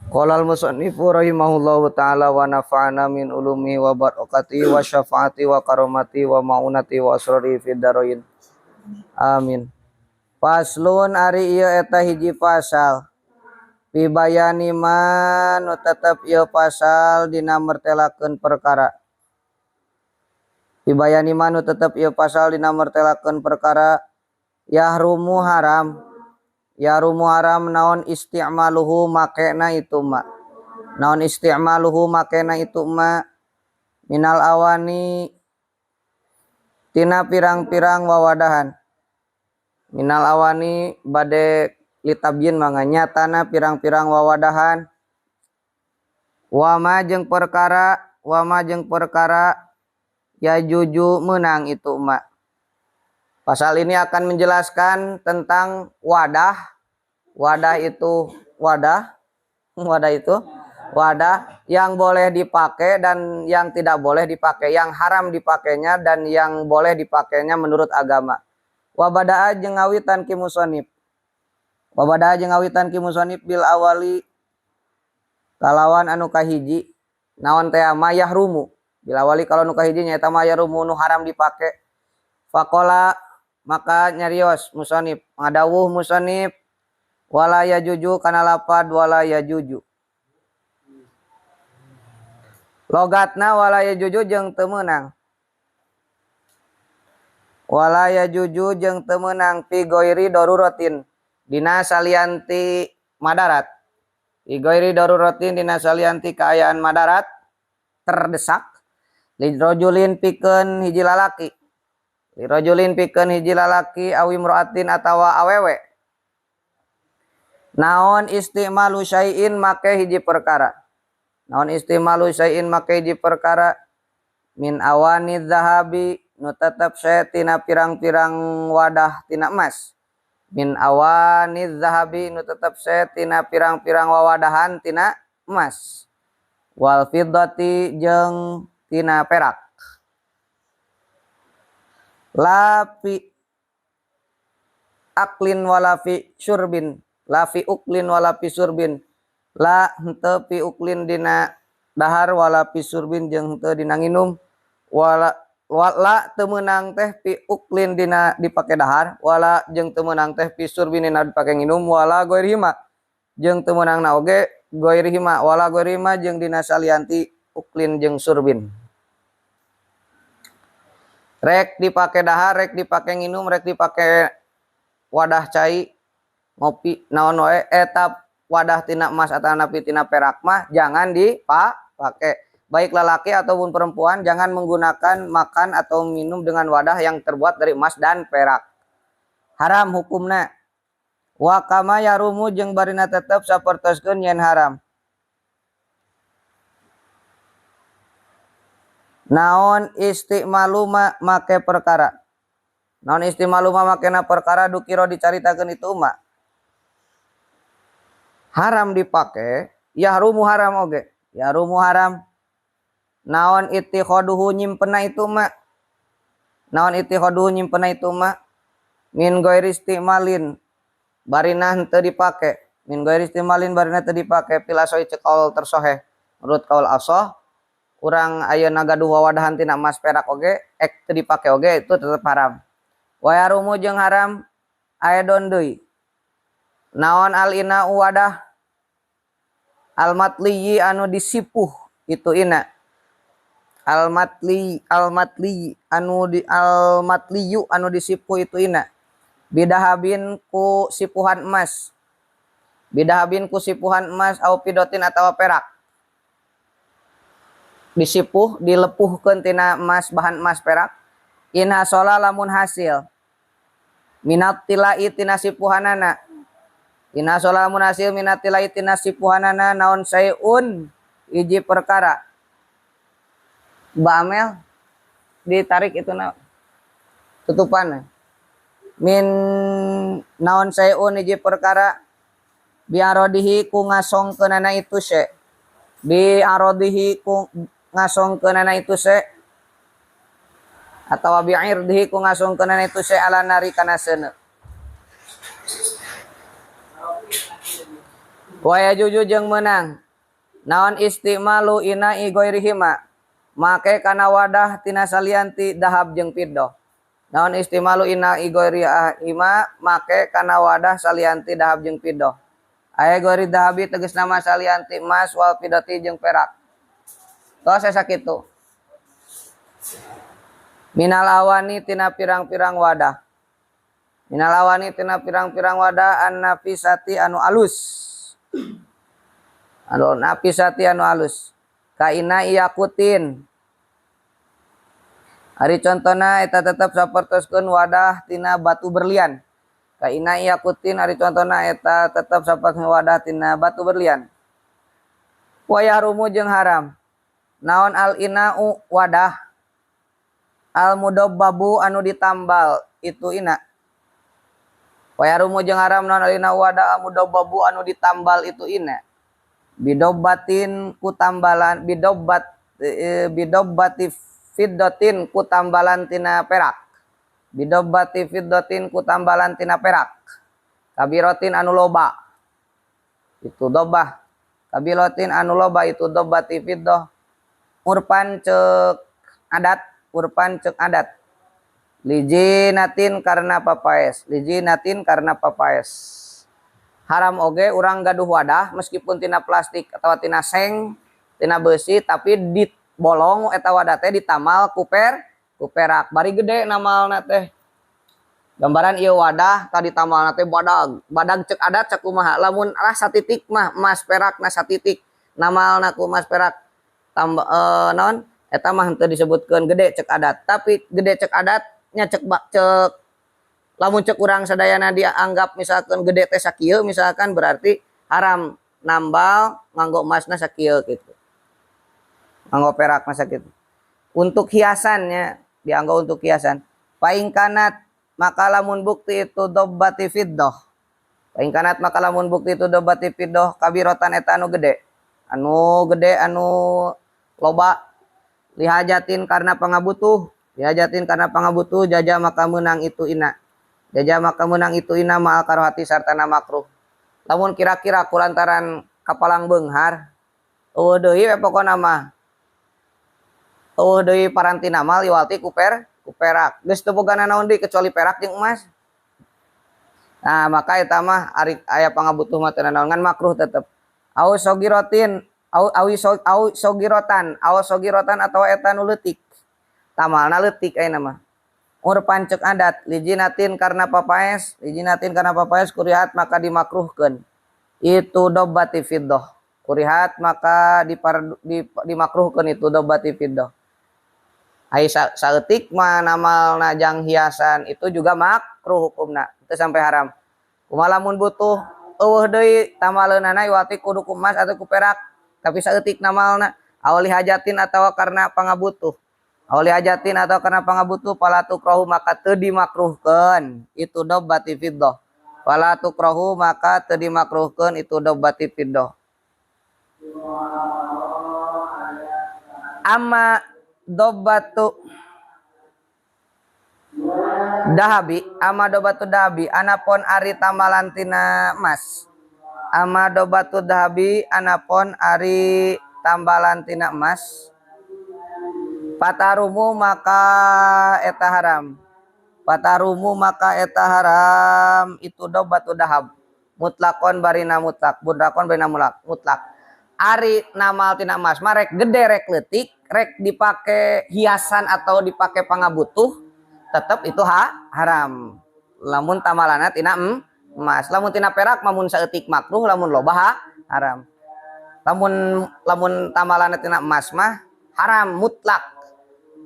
Qala al-musannifu rahimahullahu ta'ala wa nafa'ana min ulumi wa barakati wa syafaati wa karamati wa ma'unati wa asrari fid darain. Amin. Faslun ari ieu eta hiji pasal. Fi bayani man nu tetep ieu pasal dina mertelakeun perkara. Fi bayani man nu tetep ieu pasal dina mertelakeun perkara yahrumu haram. Yahrumu haram naon isti'maluhu makena itu ma. Naon isti'maluhu makena itu ma minal awani tina pirang-pirang wawadahan. Minal awani bade litabyin mangga nyatana pirang-pirang wawadahan. Wama jeung perkara ya juju menang itu ma. Pasal ini akan menjelaskan tentang wadah. Wadah itu wadah. Wadah itu wadah yang boleh dipakai dan yang tidak boleh dipakai, yang haram dipakainya dan yang boleh dipakainya menurut agama. Wabada'a jeung ngawitan ki musonib. Wabada'a jeung ngawitan ki musonib bil awali kalawan anu kahiji naon teh mayahrumu. Bil awali kalau anu kahiji nyaeta mayahrumu nu haram dipake. Faqala maka nyarios musonib ngadawuh musonib wala yajuju kana lapad wala yajuju. Logatna wala yajuju jeung teu meunang. Wala yajuju jeung teu meunang fi ghairi daruratin dina salianti madarat. Fi ghairi daruratin dina salianti kaayaan madarat terdesak lidrojulin pikeun hiji lalaki. Lirajulin pikeun hiji lalaki awi imra'atin atawa awewe. Naon istimalu syai'in make hiji perkara. Naon istimalu syai'in make hiji perkara min awani zahabi nu tetep syai tina pirang-pirang wadah tina emas. Min awani zahabi nu tetep syai tina pirang-pirang wawadahan tina emas. Wal fiddati jeung tina perak. La fi aklin wala fi syurbin, la fi uklin wala fi syurbin, la henteu fi uklin dina dahar wala fi syurbin jeung henteu dina nginum, wala wala teu meunang teh fi uklin dina dipake dahar, wala jeung teu meunang teh fi syurbin dina dipake nginum, wala ghairihima jeung teu meunangna oge ghairihima, wala ghairihima jeung dina salianti uklin jeung syurbin. Rek dipake dahar, rek dipake nginum, rek dipake wadah cai ngopi naon wae eta wadah tina emas atanapi tina perak mah jangan dipake. Baik lelaki ataupun perempuan jangan menggunakan makan atau minum dengan wadah yang terbuat dari emas dan perak. Haram hukumna. Wa kama yarumu jeung barina tetep sapertoskeun yen haram. Naon istimalu make perkara. Naon istimalu makena perkara dukiro dicaritakeun itu ma. Haram dipake, yahrumu haram oge. Yahrumu haram. Naon ittikhaduhu nyimpena itu ma. Naon ittikhaduhu nyimpena itu ma. Min ghairi istimalin barina henteu dipake. Min ghairi istimalin barina teu dipake pilasoi ceuk kaul tersoheh. Menurut kaul asoh urang ayeuna gaduh wawadahan tina emas perak oge ek teu dipake oge itu tetep haram. Wa yarumu jeung haram aedon deui. Naon al ina wadah al matliyi anu disipuh itu ina. Al matli al matli anu di al matliyu anu disipuh itu ina. Bidahabin ku sipuhan emas. Bidahabin ku sipuhan emas au pidotin atawa perak. Disipuh dilepuhkeun tina emas bahan emas perak. In hasola lamun hasil minat tilai tina sipuhanana. In hasola lamun hasil minat tilai tina sipuhanana naon sayun hiji perkara. Bamel ditarik itu na tutupan. Min naon sayun hiji perkara biarodihi ku ngasongkeunana itu se. Biarodihi ku ngasongkeunana itu se atawa bi'irdihi ku ngasongkeunana itu se ala nari kana seuneu. Wa yajuzu jeung meunang naon istimalu ina'i ghairihima make kana wadah tina salianti dahab jeung fiddah. Naon istimalu ina'i ghairihima make kana wadah salianti dahab jeung fiddah. Aya ghairi dahabi tegasna mah salianti emas wal fiddati jeung perak. Tos sakitu. Minal awani tina pirang-pirang wadah. Minal awani tina pirang-pirang wadah an-nafisati anu alus. Anu nafisati anu alus. Kaina yakutin. Ari contona eta tetep sapertoskeun wadah tina batu berlian. Kaina yakutin ari contona eta tetep sapertoskeun wadah tina batu berlian. Wa yahrumu jeung haram. Naon al ina'u wadah al mudabbabu anu ditambal itu ina. Wa yahrumu jeung haram naon al ina'u wadah al mudabbabu anu ditambal itu ina. Bidobatin ku tambalan bidobat bidobati fiddatin ku tambalan tina perak. Bidobati fiddatin ku tambalan tina perak. Kabirotin anu loba. Itu dobah. Kabirotin anu loba itu dobati fiddah. Urpan cek adat, urpan cek adat. Lijinatin karena papaes, lijinatin karena papaes. Haram oge urang gaduh wadah meskipun tina plastik atau tina seng, tina besi tapi dibolong eta wadah teh ditamal ku perak. Bari gede namalna teh. Gambaran ieu wadah tadi tamalna teh badag, badag cek adat cek kumaha. Lamun lah satitik mah emas perakna satitik, namalna ku emas perak. Tambah naon eta mah henteu disebutkeun gede cek adat, tapi gede cek adatnya cek cek lamun cek urang sadayana dianggap misalkan gede teh sakieu misalkan berarti haram nambal nganggo emasna sakieu gitu. Nganggo perakna sakitu. Untuk hiasannya dianggo untuk hiasan. Paing kanat maka lamun bukti itu dobbati fiddah. Paing kanat maka lamun bukti itu dobbati fiddah kabirotan eta anu gede. Anu gede anu loba lihajatin karena pangabutuh, lihajatin karena pangabutuh jaja maka menang itu ina. Jaja maka menang itu ina ma'al karohati sartana makruh. Lamun kira-kira kulantaran kapalang beunghar eueuh deui we pokona mah. Eueuh deui paranti namal iwalti ku perak. Geus teu boga nanaon deui kecuali perak jeung emas. Nah, maka eta mah ari aya pangabutuh mah teu nanaon ngan makruh tetep. Au sogirotin au awi so, au sogirotan, au sogirotan atau eta nu leutik. Tamalna leutik ayeuna mah. Urpan cek adat lijinatin karena papaes, lijinatin karena papaes kurihat maka dimakruhkeun. Itu dobbati fiddah. Kurihat maka dimakruhkeun itu dobbati fiddah. Ai saeutik mah namalna jang hiasan itu juga makruh hukumna, teu sampai haram. Kumaha lamun butuh eueuh deui tamaleunana iwati kudu ku emas atau ku perak, tapi saeutik namalna awali hajatin atau karena pangabutuh. Awali hajatin atau karena pangabutuh fala tukrohu maka teu dimakruhkeun itu dobbati fiddah. Fala tukrohu maka teu dimakruhkeun itu dobbati fiddah. Amma dobbatu dahabi, amma dobbatu dahabi anapon ari tambalan tina emas. Amma dobbatu dahabi anapon ari tambalan tina emas. Patarumu maka eta haram. Patarumu maka eta haram itu dobbatu dahab. Mutlakon barina mutlak, budrakon barina mutlak. Ari namal tina emas mah rek gede rek leutik, rek dipake hiasan atau dipake pangabutuh tetep itu haram. Lamun tamalana tina emas, lamun tina perak mah mun saeutik makruh, lamun loba haram. Lamun tamalana tina emas mah haram mutlak.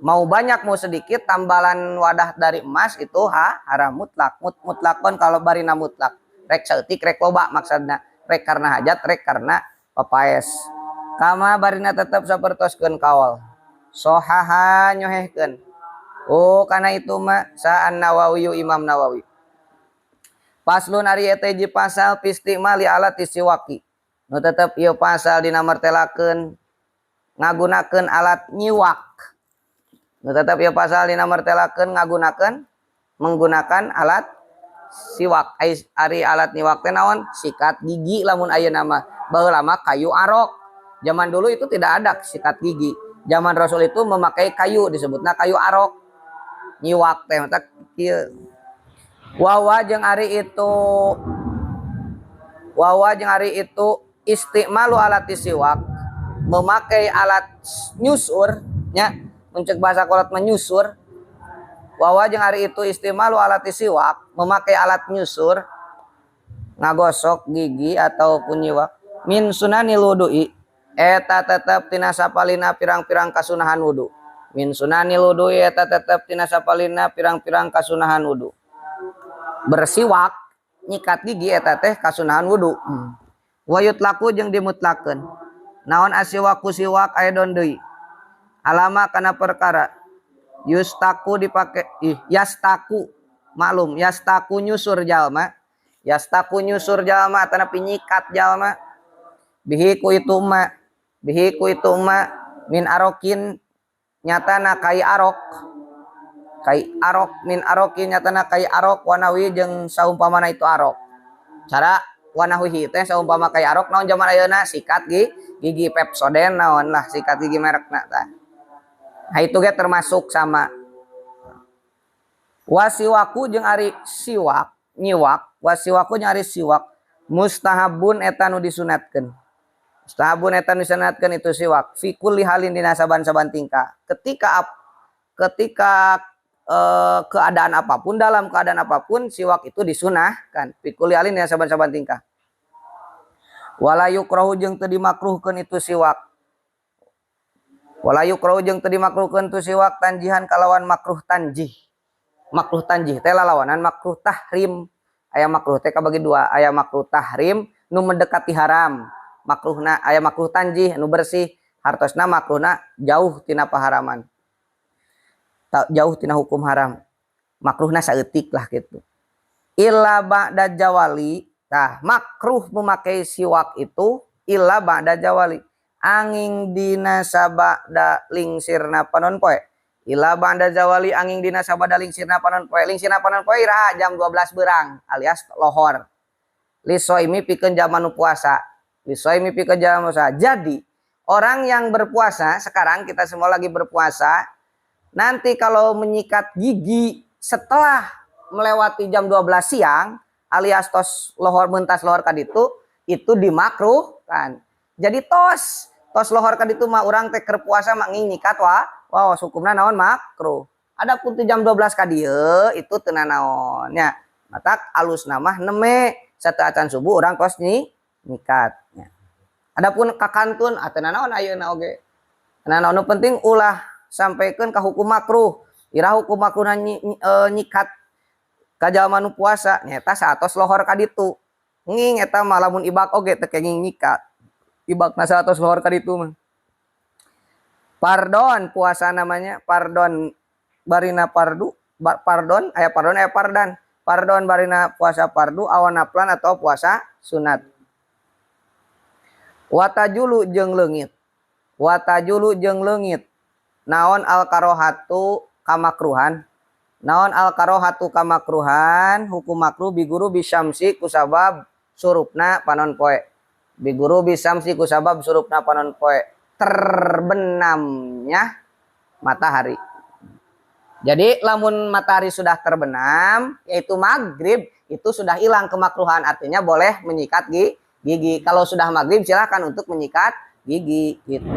Mau banyak mau sedikit tambalan wadah dari emas itu haram mutlak. Mutlakon kalau barina mutlak. Rek saeutik rek loba maksudna, rek karena hajat rek karena papaes. Kama barina tetep sapertoskeun kaol. Sohaha nyohehkeun. Oh kana itu mah sa'an Nawawi Imam Nawawi. Paslon ari eta hiji pasal pistimali alat siwaki. Nu tetep ieu pasal dina martelakeun ngagunakeun alat nyiwak. Nu tetep ieu pasal dina martelakeun ngagunakeun menggunakan alat Siwak. Ari alat nyiwak teh naon? Sikat gigi lamun ayeuna mah. Baheula mah kayu arok. Zaman dulu itu tidak ada sikat gigi. Zaman Rasul itu memakai kayu, disebutna kayu arok. Nyiwak teh mata kieu. Wawa jeung ari itu, wawa jeung ari itu istimalu alat siwak, memakai alat nyusur nya, mun ceuk bahasa kolot menyusur. Wawa jeung ari itu istimalu alat siwak, memakai alat nyusur ngagosok gigi ataupun nyiwak, min sunanil wudu'i eta tetep tina sapalina pirang-pirang kasunahan wudu. Min sunanil wudu'i eta tetep tina sapalina pirang-pirang kasunahan wudu. Bersiwak, nyikat gigi eta teh kasunahan wudu. Wa yutlaku jeung dimutlakeun naon asiwaku siwak aidon deui alama kana perkara yustaku dipake, ih, yastaku, maklum, yastaku nyusur jalma, yastaku nyusur jalma tanapi nyikat jalma, bihi ku itu ma, bihi ku itu ma min arokin nyatana kai arok, kai arok, min arokin nyatana kai arok wanawi jeung saumpamana itu arok. Cara wanawihi teh saumpama kai arok naon zaman ayeuna sikat gigi Pepsodent naon lah sikat gigi merekna tah. Nah itu ge termasuk sama. Wasiwaku jeung ari siwak nyiwak, wasiwaku jeung ari siwak mustahabun eta nu disunatkeun. Mustahabun eta nu disunatkeun itu siwak fi kulli halin dina saban-saban tingkah. Ketika keadaan apapun, dalam keadaan apapun siwak itu disunahkan fi kulli halin dina saban-saban tingkah. Wala yukrahu jeung teu dimakruhkeun itu siwak. Wala yukrahu jeung teu dimakruhkeun tu siwak tanjihan kalawan makruh tanjih. Makruh tanjih teh lalawanan makruh tahrim. Aya makruh teh kabagi dua, aya makruh tahrim nu mendekati haram. Makruhna aya makruh tanjih nu bersih, hartosna makruhna jauh tina paharaman. Jauh tina hukum haram. Makruhna saeutik lah gitu. Illa ba'da jawali. Tah, makruh memakai siwak itu illa ba'da jawali. Angin dina sabada lingsirna panon poe. Illa ba'da zawali angin dina sabada lingsirna panon poe. Lingsirna panon poe iraha jam 12 berang alias lohor. Lisoimi pikeun jalma nu puasa. Lisoimi pikeun jalma puasa. Jadi orang yang berpuasa, sekarang kita semua lagi berpuasa, nanti kalau menyikat gigi setelah melewati jam 12 siang alias tos lohor mentas lohor kaditu, itu dimakruhkan. Jadi tos tos lohor kaditu mah urang teh keur puasa mah nyikat wa, wow, hukumna naon makruh. Adapun ti jam 12 ka dieu itu teu nanaon nya. Matak alusna mah neme sateuacan subuh urang tos nyikat nya. Adapun kakantun teu nanaon ayeuna oge. Nanaon nu penting ulah sampaikeun ka hukum makruh. Iraha hukum makruhna nyikat ka jalma nu puasa nyaeta saatos lohor ka ditu. Nging eta mah lamun ibak oge teu kenging nyikat. Ibakna saatos lohor ka ditu mah. Pardon puasa namanya, pardon barina pardu, pardon, aya pardon aya pardan. Pardon barina puasa pardu awan naplan atau puasa sunat. Watajulu jeung leungit. Watajulu jeung leungit. Naon al karohatu kamakruhan? Naon al karohatu kamakruhan? Hukum makruh biguru bisyamsi kusabab surupna panon poe. Biguru bisyamsi kusabab surupna panon poe. Terbenamnya matahari. Jadi lamun matahari sudah terbenam, yaitu maghrib, itu sudah hilang kemakruhan, artinya boleh menyikat gigi. Kalau sudah maghrib silakan untuk menyikat gigi gitu.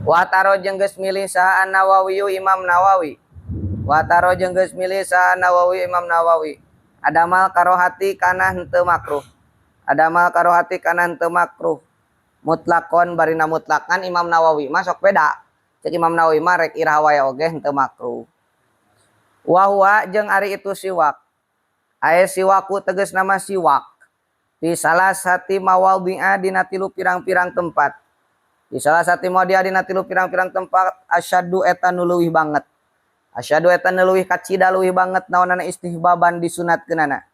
Wataro jeung geus milih saha An-Nawawi Imam Nawawi. Wataro jeung geus milih saha Nawawi Imam Nawawi. Adamal karohati kana henteu makruh. Adamal karohati kana henteu makruh. Mutlakon barina mutlakan Imam Nawawi mah sok beda. Cek Imam Nawawi mah rek iraha wae oge henteu makruh. Wa huwa jeung ari itu siwak. Ae siwaku tegas nama siwak. Di salah satu mawadhi'a dina tilu pirang-pirang tempat. Di salah satu mawadhi'a dina tilu pirang-pirang tempat asyaddu eta nu leuwih banget. Asyaddu eta nu leuwih kacida leuwih banget naonana istihbaban disunatkeunana.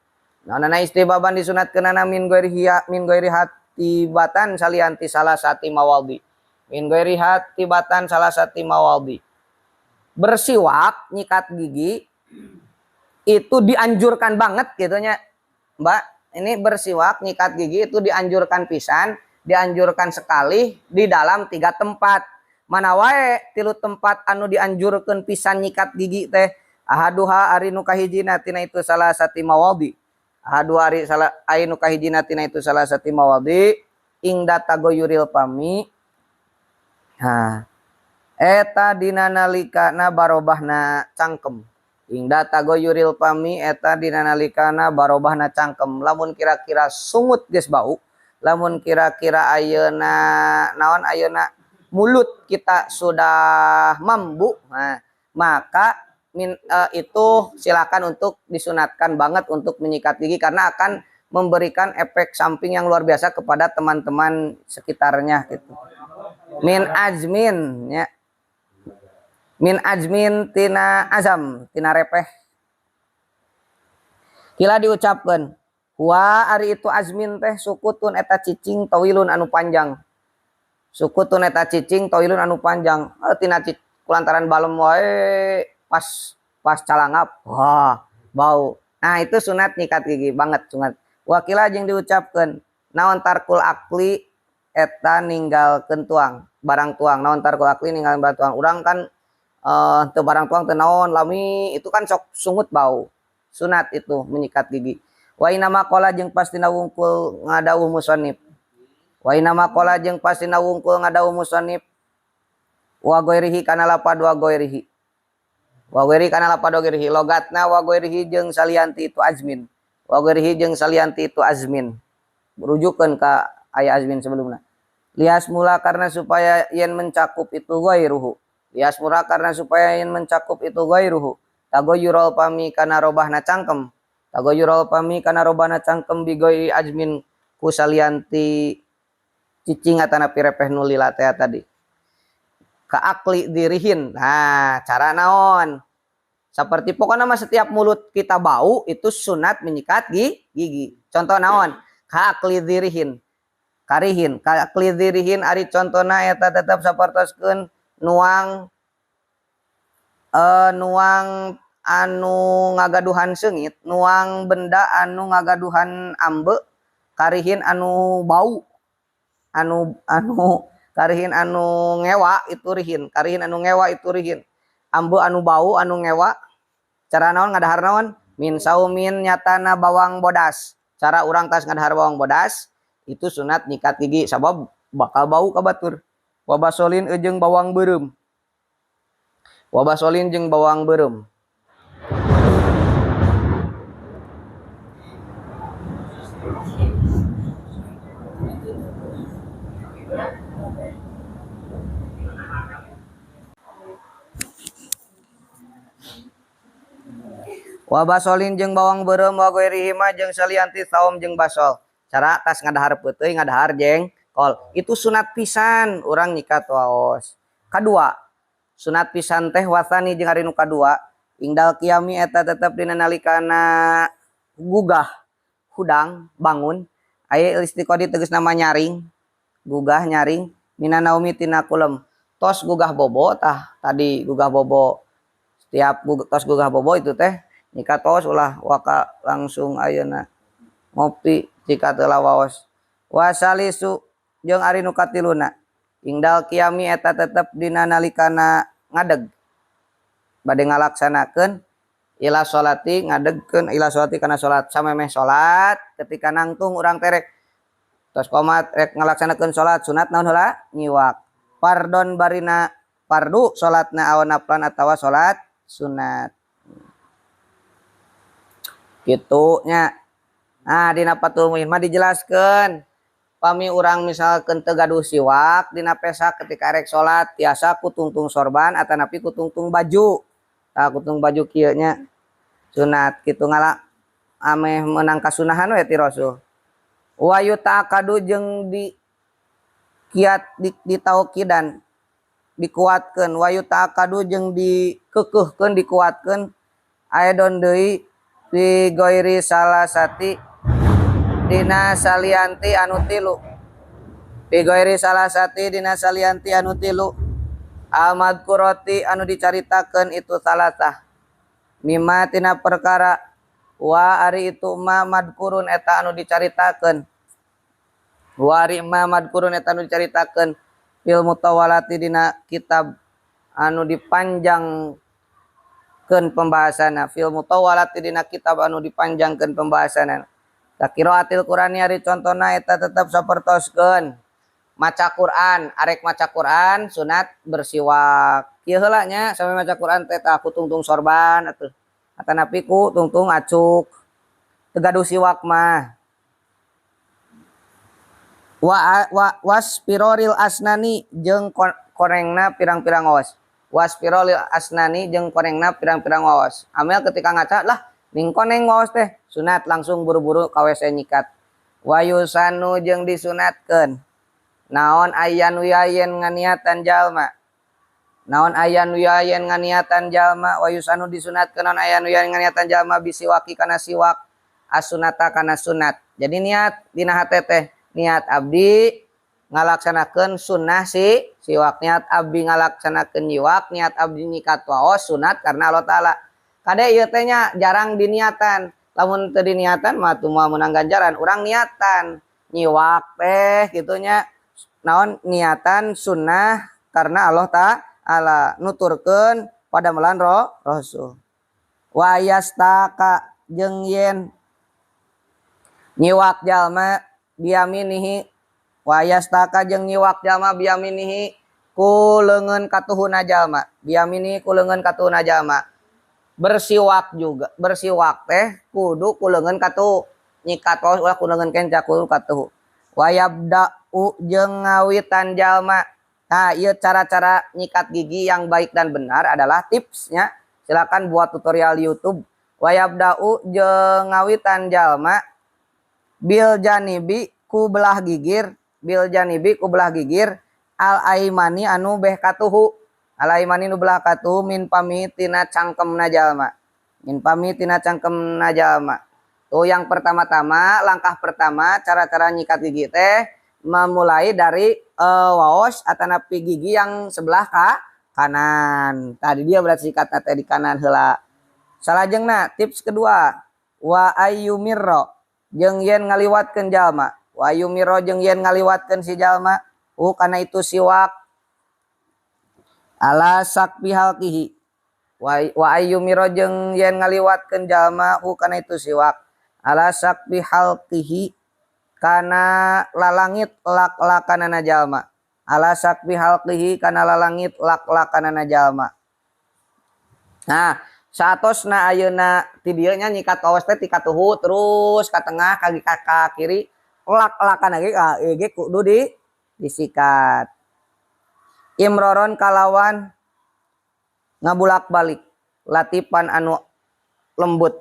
Naonana istihbaban disunatkeunana min ghairi hiya min ghairi hatibatan salian ti salah satu mawadhi. Min ghairi hatibatan salah satu mawadhi. Bersiwak nyikat gigi Itu dianjurkan banget gitu nya. Mbak, ini bersiwak nyikat gigi itu dianjurkan pisan, dianjurkan sekali di dalam 3 tempat. Mana wae 3 tempat anu dianjurkan pisan nyikat gigi teh. Ahaduha ari nu kahijina tina itu salah sati mawadi. Ahaduha ari salah ari nu kahijina tina itu salah sati mawadi ingda tagoyuril pami. Ha. Eta dina nalikana barobahna cangkem. Ingda tagoyuril pami eta dina nalikana barobahna cangkem. Lamun kira-kira sungut geus bau, lamun kira-kira ayeuna naon ayeuna mulut kita sudah mambu, nah, maka itu silakan untuk disunatkan banget untuk menyikat gigi karena akan memberikan efek samping yang luar biasa kepada teman-teman sekitarnya gitu. Min azmin ya. Min azmin tina azam, tina repeh. Kila diucapkeun, wa ari itu azmin teh sukutun eta cicing tawilun anu panjang. Sukutun eta cicing tawilun anu panjang. Tina kulantaran balem wae pas calangap, wah bau. Nah itu sunat nyikat gigi banget sunat. Wakila jeung diucapkeun naon tarkul akli eta ninggalkeun tuang, barang tuang. Naon tarkul akli ninggalkeun barang tuang. Urang kan teu barang tuang teu naon lami itu kan sok sungut bau. Sunat itu menyikat gigi. Wa inama qala jeung pastina wungkul ngadawuh musannif. Wa inama qala jeung pastina wungkul ngadawuh musannif. Wa ghairihi kana lapad wa ghairihi. Wa ghairihi kana lapad wa ghairihi logatna wa ghairihi jeung salianti itu azmin. Wa ghairihi jeung salianti itu azmin. Rujukeun ka aya azmin sebelumna. Lias mula karena supaya yen mencakup itu ghairuhu. Lias mula karena supaya yen mencakup itu ghairuhu. Tagoyurul pami kana robahna cangkem. Tagoyurul pami kana robahna cangkem bigoi azmin ku salianti cicing atana pirepeh nu lila teh tadi. Kaakli dirihin. Nah, cara naon? Seperti pokoknya mah setiap mulut kita bau itu sunat menyikat gigi. Contoh naon? Kaakli dirihin. Karihin, kaakli dirihin ari contona eta tetep sapertoskeun nuang nuang anu ngagaduhan seungit, nuang benda anu ngagaduhan ambe, karihin anu bau, anu karihin anu ngewa itu rihin, karihin anu ngewa itu rihin. Ambe anu bau anu ngewa, cara naon ngadahar naon? Min saumin nyatana bawang bodas. Cara urang tas ngadahar bawang bodas itu sunat nyikat gigi sabab bakal bau ka batur. Wabasolin jeung bawang beureum. Wabasolin jeung bawang beureum. Wabasolin jeung bawang beureum wa ghairihi ma jeung salianti saum jeung basol. Cara tas ngadahar peuteuy ngadahar jengkol. Itu sunat pisan urang nyikat waos. Kadua, sunat pisan teh wasani jeung ari nu kadua, ingdal kiami eta tetep dina nalikana gugah hudang bangun aya istiqodi tegas nama nyaring, gugah nyaring mina naumi tina kulem. Tos gugah bobo tah tadi gugah bobo. Setiap tos gugah bobo itu teh nyikat tos ulah waka langsung ayeuna ngopi jika teu waos. Wasalisu jeung ari nu katiluna ingdal kiami eta tetep dina nalikana ngadeg bade ngalaksanakeun ila sholati ngadegkeun ila sholati kana salat samemeh salat ketika nangtung urang terek tos qomat rek ngalaksanakeun salat sunat naon heula nyiwak fardon barina fardu salatna awan naflan atawa salat sunat kitu nya. Nah dina Fathul Muin mah dijelaskeun pami urang misalkeun teu gaduh siwak dina pesak ketika rek salat tiasa ku tungtung sorban atanapi ku tungtung baju. Tah ku tungtung baju kieu nya sunat kitu ngala ameh meunang kasunahan we ti Rasul. Wa yutaqadu jeung di kiat ditaukidan dikuatkeun wa yutaqadu jeung dikekeuhkeun dikuatkeun aedon deui fi ghairi salasati dina salianti anu tilu fi ghairi salasati dina salianti anu tilu almadkurati anu dicaritakeun itu salasah Mimma tina perkara wa ari itu ma madkurun eta anu dicaritakeun. Wa ari ma madkurun eta anu dicaritakeun fil mutawalati dina kitab anu dipanjangkeun pembahasanna, fil mutawalati dina kitab anu dipanjangkeun pembahasanna. Qiraatil Qur'ani ari contona eta tetep sapertoskeun maca Quran, arek maca Quran sunat bersiwak. Kieu heula nya sampe maca Quran teh tah ku tungtung sorban atuh. Atanapi ku tungtung acuk. Teu gaduh siwak mah. Wa waspiroril asnani jeung korengna pirang-pirang waos. Waspiroril asnani jeung korengna pirang-pirang waos. Amel ketika ngaca lah ning koneng waos teh sunat langsung buru-buru ka WC nyikat. Wayusanu jeung disunatkeun. Naon aya nu yayen nganiatan jalma. Naon aya nu yayen nganiatan jalma wayusanu disunatkeun naon aya nu yayen nganiatan jalma bisiwaki kana siwak asunata kana sunat. Jadi niat dina hate teh niat abdi ngalaksanakeun sunnah si siwak, niat abdi ngalaksanakeun nyiwak, niat abdi nyikat waos sunat karena Allah Taala. Kade ieu teh nya jarang diniatan. Lamun teu diniatan mah teu moal meunang ganjaran. Urang niatan nyiwak teh kitu nya. Naon niatan sunnah karena Allah Ta'ala nuturkeun pada melan Rasul. Wa yastaka jeung yen nyiwak jalma biyaminihi, wa yastaka jeung nyiwak jalma biyaminihi ku leungeun katuhuna jalma, biyaminihi ku leungeun katuhuna jalma. Bersiwak juga, bersiwak teh kudu ku leungeun katuhu, nyikat wae ulah ku leungeun kenca kudu katuhu. Wa yabda'u jeung ngawitan jalma. Nah, ieu cara-cara nyikat gigi yang baik dan benar adalah tipsnya. Silakan buat tutorial YouTube. Wa yabda'u jeung ngawitan jalma bil janibi ku belah gigir, bil janibi ku belah gigir al aimani anu beh katuhu. Al aimani nu belah katuhu min pami tina cangkemna jalma. Min pami tina cangkemna jalma. Tuh yang pertama-tama, langkah pertama cara-cara nyikat gigi teh memulai dari waos atanapi gigi yang sebelah kanan. Tadi dia berarti sikat teh di kanan heula. Salajengna tips kedua, wa ayyumirro jeung yen ngaliwatkeun jalma. Wa ayyumirro jeung yen ngaliwatkeun si jalma kana itu siwak ala sakbi halqihi. Wa ayyumirro jeung yen ngaliwatkeun jalma kana itu siwak ala sakbi halqihi kana lalangit lak-lakanana jalma. Ala sakbi halqihi kana lalangit lak-lakanana jalma. Nah, saatosna ayeuna ti dieu nya nyikat waos teh ti katuhu terus ka tengah ka kiri lak-lakan lagi ieu ge kudu disikat. Imroron kalawan ngabulak-balik latipan anu lembut.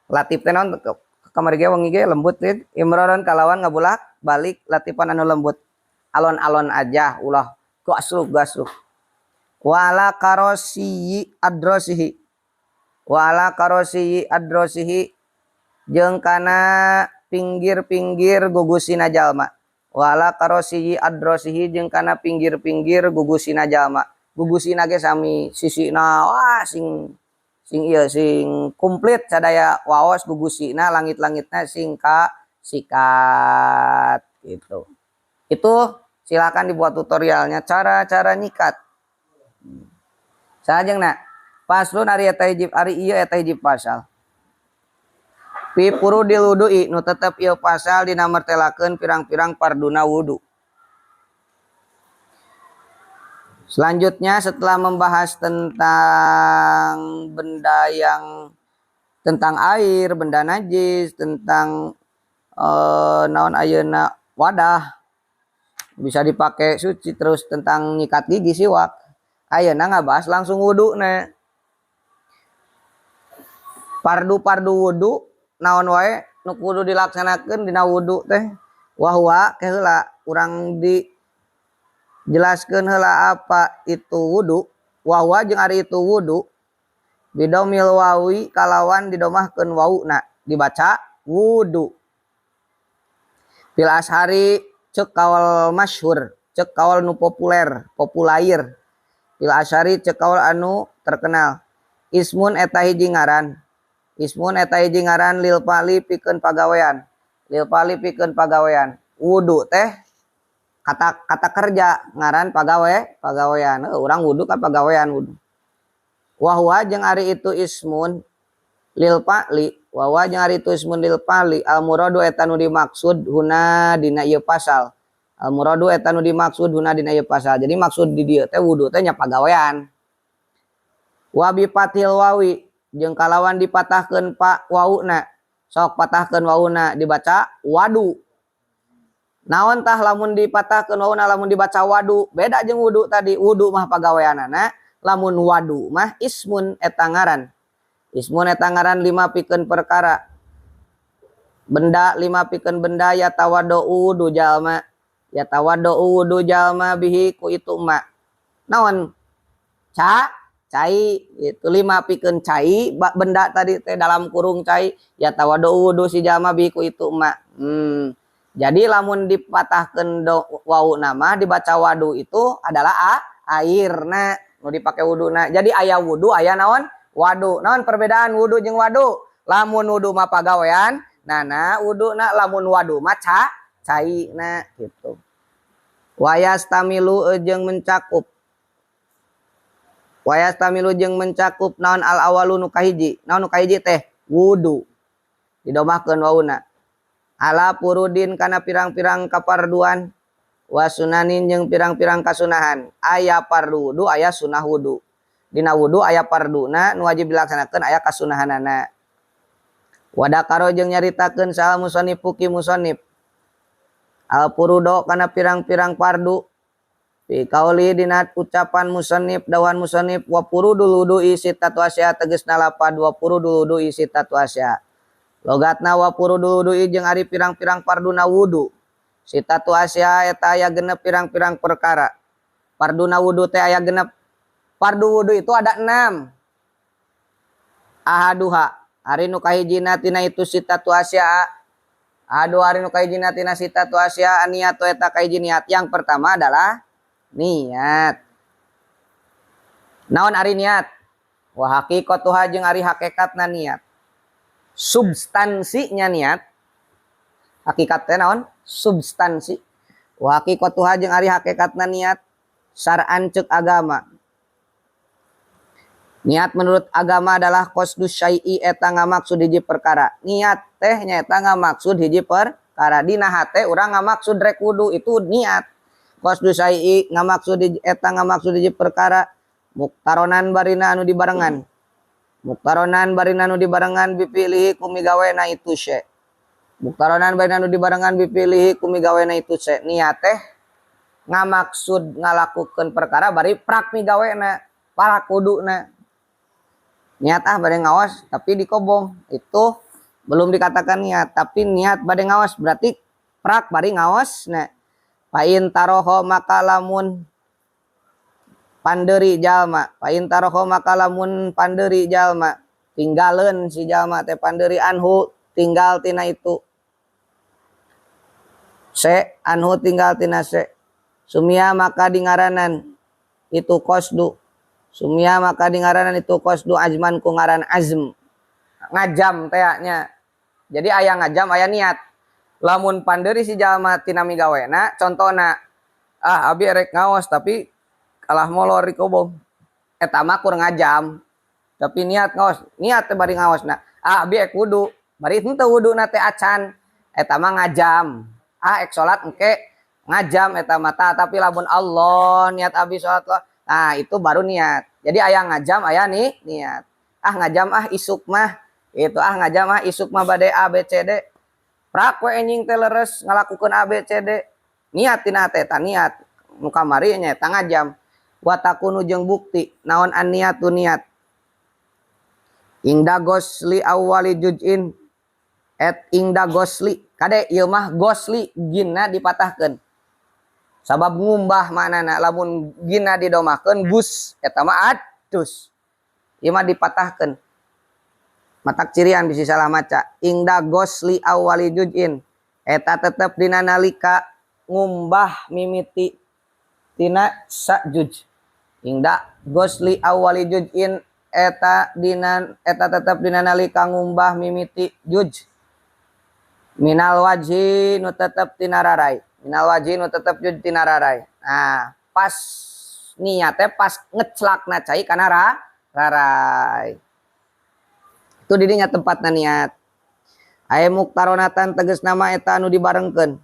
Latif teh naon kamari ge wengi ge lembut teh. Imroron kalawan ngabulak balik latipan anu lembut. Alon-alon aja ulah gasruk gasruk. Wala karosiyi adrosihi. Wala karosiyi adrosihi jeung kana pinggir-pinggir gugusina jalma. Wala karosiyi adrosihi jeung kana pinggir-pinggir gugusina jalma. Gugusina ge sami sisina wah sing sing ieu sing komplit sadaya waos gugusina langit-langitna sing ka sikat gitu. Itu silakan dibuat tutorialnya cara-cara nyikat. Salajengna faslun ari eta hiji ari ieu eta hiji pasal. Fi furudil wudu'i nu tetep ieu pasal dina mertelakeun pirang-pirang farduna wudu. Selanjutnya setelah membahas tentang benda yang tentang air, benda najis, tentang naon ayeuna wadah bisa dipakai suci, terus tentang nyikat gigi siwak. Ayeuna ngabahas langsung wuduna. Pardu-pardu wudu naon wae nu kudu dilaksanakeun dina wudu teh. Wahwa ke heula urang di jelaskeun heula apa itu wudu. Wahwa jeung ari itu wudu bidomil wawi kalawan didomahkeun wauna dibaca wudu. Fil ashari cek kaul masyhur, cek kaul nu populer, populair. Fil ashari cek kaul anu terkenal. Ismun eta hiji ngaran. Ismun eta hiji ngaran lil fa'li pikeun pagawean. Lil fa'li pikeun pagawean. Wudu teh kata kata kerja ngaran pagawean. Urang wudu kan pagawean wudu. Wa huwa jeung ari itu ismun lil fa'li, wa huwa jeung ari itu ismun lil fa'li al muradu eta nu dimaksud huna dina ieu pasal. Al muradu eta nu dimaksud huna dina ieu pasal. Jadi maksud di dieu teh wudu teh nya pagawean. Wa bi fathil wawi jeung kalawan dipatahkeun pa wauna. Sok patahkeun wauna dibaca wadu. Naon tah lamun dipatahkeun wauna lamun dibaca wadu, beda jeung wudu tadi. Wudu mah pagaweanana, lamun wadu mah ismun eta ngaran. Ismun eta ngaran lima pikeun perkara. Benda lima pikeun benda ya tawaddu wudu jalma. Ya tawaddu wudu jalma bihi ku itu ma. Naon? Cai itu lima pikeun cai benda tadi teh dalam kurung cai ya tawaddu wudu si jalma bihi ku itu ma. Jadi lamun dipatahkeun wau nama dibaca wadu itu adalah airna nu dipake wuduna. Jadi aya wudu aya naon? Wadu. Naon perbedaan wudu jeung wadu? Lamun wudu mah pagawean, nana wuduna, lamun wadu mah caina gitu. Wayastamilu jeung mencakup. Wayastamilu jeung mencakup naon al awalu nu kahiji. Naon nu kahiji teh? Wudu. Didomahkeun wauna. Ala furudin kana pirang-pirang kaparduan wasunanin jeung pirang-pirang kasunahan. Aya fardu wudu, aya sunah wudu. Dina wudu aya farduna nu wajib dilaksanakeun, aya kasunahanana. Wadakaro jeung nyaritakeun saha musannif ki musannif. Al furudo kana pirang-pirang fardu. Fi kauli dina ucapan musannif dawan musannif wa furudul wudu'i sittatu asya tegasna lapad wa furudul wudu'i sittatu asya. Logatna wa furudul wudu'i jeung ari pirang-pirang farduna wudu. Sittatu asya eta aya genep pirang-pirang perkara. Farduna wudu teh aya genep. Fardu wudu itu ada 6. Ahaduha ari nu kahijina tina itu sittatu asya. Ahadu ari nu kahijina tina sittatu asya niat eta kahiji niat. Yang pertama adalah niat. Naon ari niat? Wa haqiqatuha jeung ari hakikatna niat. Substansinya niat. Hakikat teh naon? Substansi. Wa haqiqatuha jeung ari hakikatna niat syar'an ceuk agama. Niat menurut agama adalah qasdu syai'i eta ngamaksud hiji perkara. Niat teh nyaeta ngamaksud hiji perkara. Dina hate urang ngamaksud rek wudu itu niat. Qasdu syai'i ngamaksud hiji, eta ngamaksud hiji perkara muktaronan barina anu dibarengan. Muktaronan barina anu dibarengan bipilihi ku migawena itu syai. Muktaronan barina anu dibarengan bipilihi ku migawena itu syai. Niat teh ngamaksud ngalakukeun perkara bari prak migawena, parak wuduna. Niat ah bade ngawas tapi dikobong itu belum dikatakan niat, tapi niat bade ngawas berarti prak bari ngawas. Nah, pain taroho maka lamun panderi jalma, pain taroho maka lamun panderi jalma, tinggaleun si jalma teh panderi anhu tinggal tina itu. Se anhu tinggal tina se. Sumia maka dingaranan itu qasdu. Sumia maka dingaranan itu qasdu azman ku ngaran azm. Ngajam teh nya. Jadi aya ngajam aya niat. Lamun panderi si jalma tina migawena contona ah abi erek ngaos tapi kalah molor di kobong. Eta mah kur ngajam. Tapi niat ngaos, niat teh bari ngaosna. Ah abi ek wudu, bari henteu wuduna teh acan. Eta mah ngajam. Ah ek salat engke ngajam eta mah. Tapi lamun Allah niat abi salat lah. Nah, itu baru niat. Jadi aya ngajam aya nih niat. Ah ngajam ah isuk mah. Itu ah ngajam ah isuk mah bade A B C D. Prak we enjing teh leres ngalakukeun A B C D. Niat tina teh ta niat. Nu kamari nya eta ngajam. Wa takunu jeung bukti naon an niatu niat. Ingda gosli awali juz'in et ingda gosli. Kade ieu mah gosli ginna dipatahkeun. Sabab ngumbah maknana lamun ginna didomahkeun gus eta mah adus. Ieu mah dipatahkeun. Matak cirian bisi salah maca. Ingda gosli awali juz'in eta tetep dina nalika ngumbah mimiti tina sajuz. Ingda gosli awali juz'in eta dina eta tetep dina nalika ngumbah mimiti juj minal wajhi nu tetep tina rarai minal wajhi nu tetep juj tina rarai. Nah pas niatnya pas ngeclakna cai kana rarai itu didinya tempatna niat. Aya muktaronatan tegas nama eta anu dibarengkeun.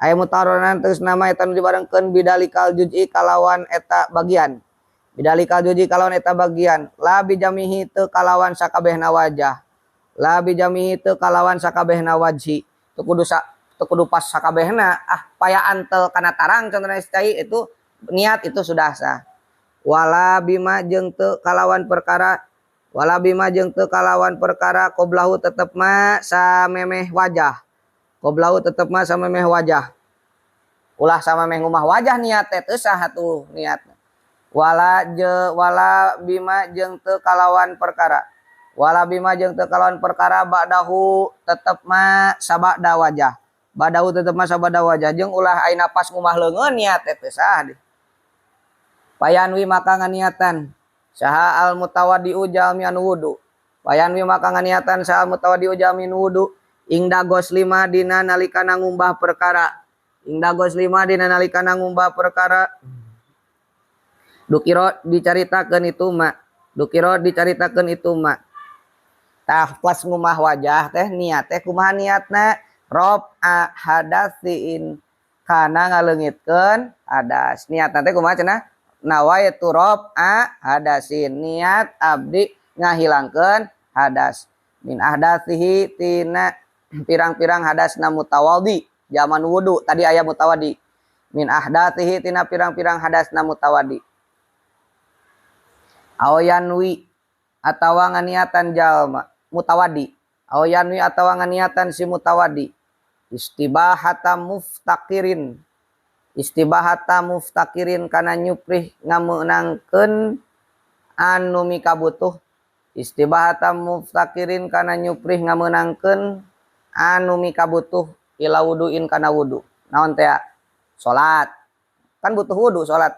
Aya muktaronatan tegas nama eta anu dibarengkeun bidalikal juz'i kalawan eta bagian. Bidalikal juz'i kalawan eta bagian. La bijamihi teu kalawan sakabehna wajah. La bijamihi teu kalawan sakabehna wajhi. Teu kudu pas sakabehna, ah paya antel kana tarang contohna cai itu niat itu sudah sah. Wala bima jeung teu kalawan perkara wala bima jeung teu kalawan perkara qoblahu tetep ma samemeh wajah. Qoblahu tetep ma samemeh wajah. Ulah samemeh ngumah wajah niat teh teu sah atuh niat. Wala je wala bima jeung teu kalawan perkara. Wala bima jeung teu kalawan perkara ba'dahu tetep ma sabada wajah. Ba'dahu tetep ma sabada wajah jeung ulah ayeuna pas ngumah leungeun niat teh teu sah. Payanwi maka nganiatan saha al mutawaddi'u jalmi anu wudu. Payanwi maka nganiatan saha al mutawaddi'u jalmi anu wudu ingda goslima dina nalikana ngumbah perkara. Ingda goslima dina nalikana ngumbah perkara. Dukiro dicaritakeun itu ma. Dukiro dicaritakeun itu ma. Tah pas ngumah wajah teh niat teh kumaha niatna? Rob a hadatsin kana ngaleungitkeun hadas. Niatna teh kumaha cenah? Nawaitu rob a hadasin, niat abdi ngahilangkeun hadas min ahdathihi tina pirang-pirang hadasna mutawaddi zaman wudu tadi aya mutawaddi min ahdathihi tina pirang-pirang hadasna mutawaddi aw yanwi atawa nganiatan jalma mutawaddi aw yanwi atawa nganiatan si mutawaddi istibahata muftakirin istibahata muftakirin kana nyuprih ngameunangkeun anu mikabutuh istibahata muftakirin kana nyuprih ngameunangkeun anu mikabutuh ila wuduin kana wudu. Naon teh? Salat. Kan butuh wudu salat.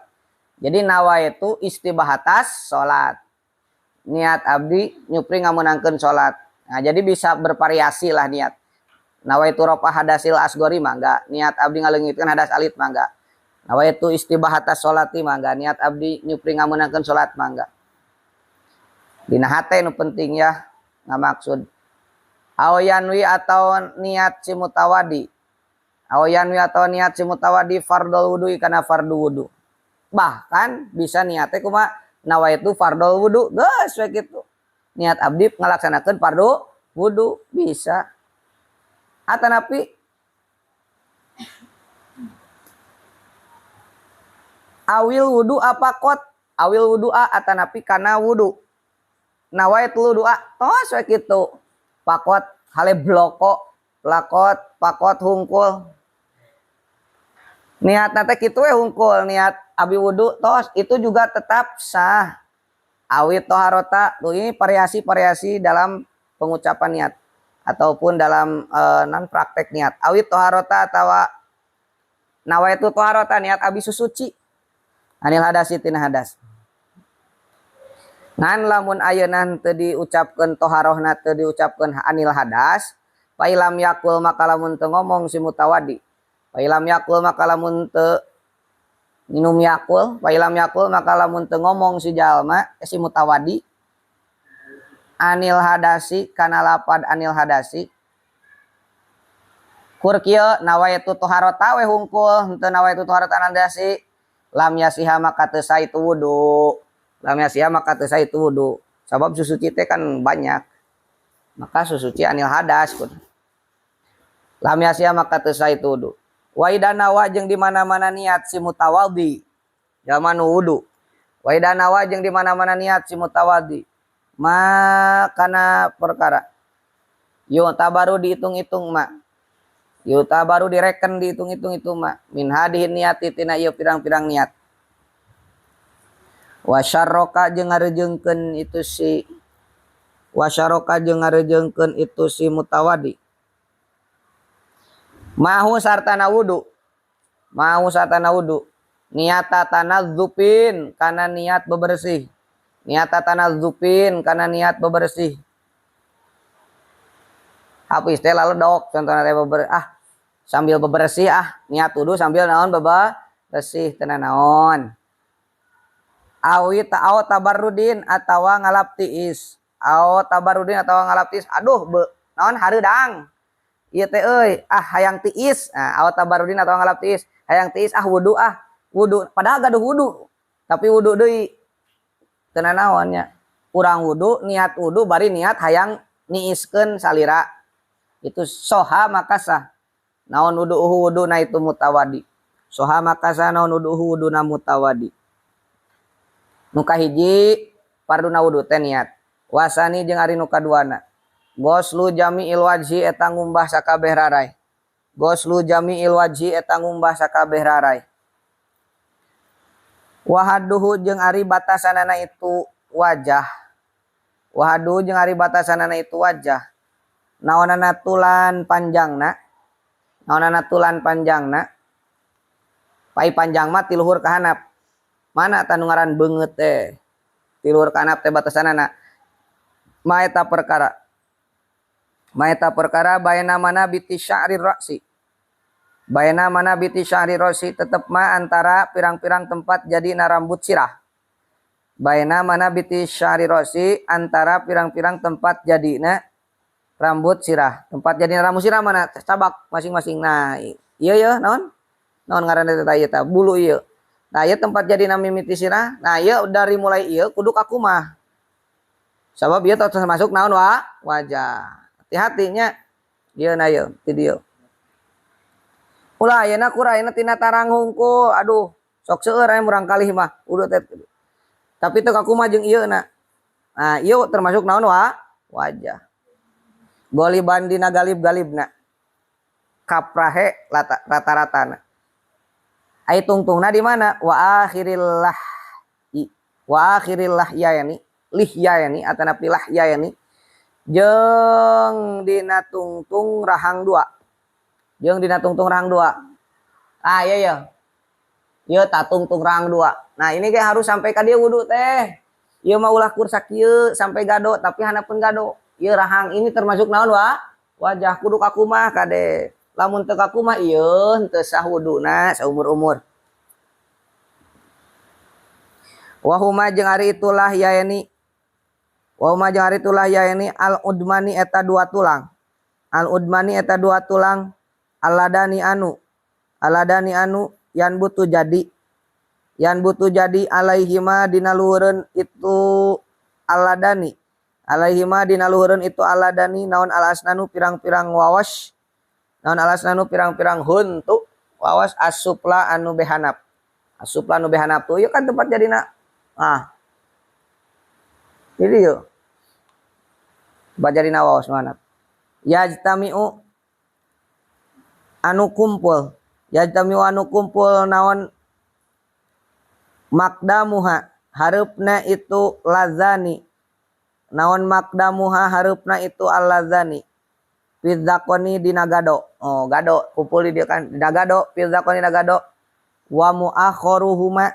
Jadi nawaitu istibahatas salat. Niat abdi nyuprih ngameunangkeun salat. Nah, jadi bisa bervariasi lah niat. Nawaitu rofa hadasil asgori mangga, niat abdi ngaleungitkeun hadas alit mangga. Nawaitu istibahatas salati mangga, niat abdi nyupri ngameunangkeun salat mangga. Dina hate nu penting ya, ngamaksud. Aw yanwi atau niat si mutawadi. Aw yanwi atau niat si mutawadi fardol wudu kana fardu wudu. Bahkan bisa niatnya kumaha nawaitu fardol wudu, geus we kitu. Niat abdi ngalaksanakeun fardu wudu bisa. Atanapi awil wudu apa kot awil wudu a atanapi kana wudu nawaitu wudu a tos we kitu pakot hale bloko lakot pakot hungkul niatna teh kitu we hungkul niat abi wudu tos itu juga tetap sah. Awit toharota tuh ini variasi-variasi dalam pengucapan niat ataupun dalam non praktek niat. Awit toharota atawa nawaitu toharota niat abi susuci anil hadasi tina hadas. Ngan lamun ayeuna teu diucapkeun toharohna teu diucapkeun anil hadas, fa ilam yakul maka lamun teu ngomong si mutawadi. Fa ilam yakul maka lamun teu minum yakul, fa ilam yakul maka lamun teu ngomong si jalma si mutawadi anil hadasi kana lapad anil hadasi kur kieu nawaitu toharota we hungkul henteu nawaitu toharota anil hadasi lam yasiha maka teu sah itu wudu lam yasiha maka teu sah itu wudu sabab susuci teh kan banyak maka susuci anil hadas kun lam yasiha maka teu sah itu wudu wa idanawa jeung di mana-mana niat si mutawaddi jalma nu wudu wa idanawa jeung di mana-mana niat si mutawaddi ma kana perkara yuta baru dihitung-hitung ma yuta baru direken dihitung-hitung itu ma min hadihin niati tina ieu pirang-pirang niat wasyarroka jeung ngarejeungkeun itu si wasyarroka jeung ngarejeungkeun itu si mutawadi mahu sartana wudu niata tanadzufin kana niat bebersih Niat tanadzufin kana niat bebersih. Habis teh laledok contohna teh sambil bebersih niat wudu sambil naon bebersih teu naon. Awi ta'aw tabarrudin atawa ngalap tiis. Aw tabarrudin atawa ngalap tiis. Aduh naon hareudang. Ieu teh euy hayang tiis. Nah, aw tabarrudin atawa ngalap tiis. Hayang tiis wudu wudu padahal gaduh wudu. Tapi wudu deui teu nanaon nya. Urang wudu niat wudu bari niat hayang niiskeun salira. Itu soha maka sah. Naon wudu'uhu wuduna itu mutawadi. Soha maka sah naon wudu'uhu wuduna mutawadi. Nu kahiji farduna wudu teh niat. Wasani jeung ari nu kaduana. Ghuslu jami'il wajhi eta ngumbah sakabeh rarai. Ghuslu jami'il wajhi eta ngumbah sakabeh rarai. Wahaduhu jeung ari batasanana itu wajah. Wahaduhu jeung ari batasanana itu wajah. Naonana tulan panjangna. Naonana tulan panjangna. Pai panjang mah ti luhur ka handap. Mana tah nu ngaran beungeut teh? Ti luhur ka handap teh batasanana. Ma eta perkara. Ma eta perkara baina mana biti sya'rir ra'si. Baina mana biti sya'rir ra'si tetep ma antara pirang-pirang tempat jadi na rambut sirah. Baina mana biti sya'rir ra'si antara pirang-pirang tempat jadina rambut sirah. Tempat jadi rambut sirah mana? Cabak masing-masing. Nah, ieu ye naon? Naon ngaranna teh ieu tah? Bulu ieu. Nah, ieu tempat jadi mimiti sirah. Nah, ieu dari mulai ieu kudu kakumah. Sabab ieu termasuk naon wa? Wajah. Hati-hatinya ieu na ieu ti dieu. Ulah ayeuna kurang tina tarang hungkul. Aduh, sok seueur aya murang kalih mah. Udah teh. Tapi teu kakumah jeung ieu na. Nah, ieu termasuk naon wa? Wajah. Goliban dina galib-galibna. Kaprahe rata-ratana. Ai tungtungna di mana? Wa akhirillah wa akhirillah yani lihyani atanapi lahyani jeung dina tungtung rahang dua. Jeung dina tungtung rahang dua. Ah iya ya. Ieu ta tungtung rahang dua. Nah, ini ge harus sampai ka dieu wudu teh. Ieu mah ulah kur sakieu sampai gado tapi handapeun gado. Ieu rahang ini termasuk naon wa? Wajah kudu kakumah kade. Lamun teu kakumah ieu henteu sah wuduna saumur-umur. Wa huma jeung ari itulah yaeni. Wa huma jeung ari itulah yaeni al udmani eta dua tulang. Al udmani eta dua tulang aladani anu. Aladani anu yan butuh jadi. Yan butuh jadi alaihima dina luhureun itu aladani. Alaihima dina luhureun itu aladani naon alasnanu pirang-pirang wawas. Naon alasnanu pirang-pirang huntu wawas asupla anu behanap. Asupla anu behanap tuh ieu kan tempat jadina. Ah. Jadi yuk. Tempat jadina wawas nu hanap. Yajtami'u anu kumpul. Yajtami'u anu kumpul naon makdamuha hareupna itu lazani. Naon makdamuha hareupna itu allazani. Fidzaqoni dina gado. Oh, gado kumpul di dia kan dina gado, fidzaqoni dina gado. Wa muakhiruhuma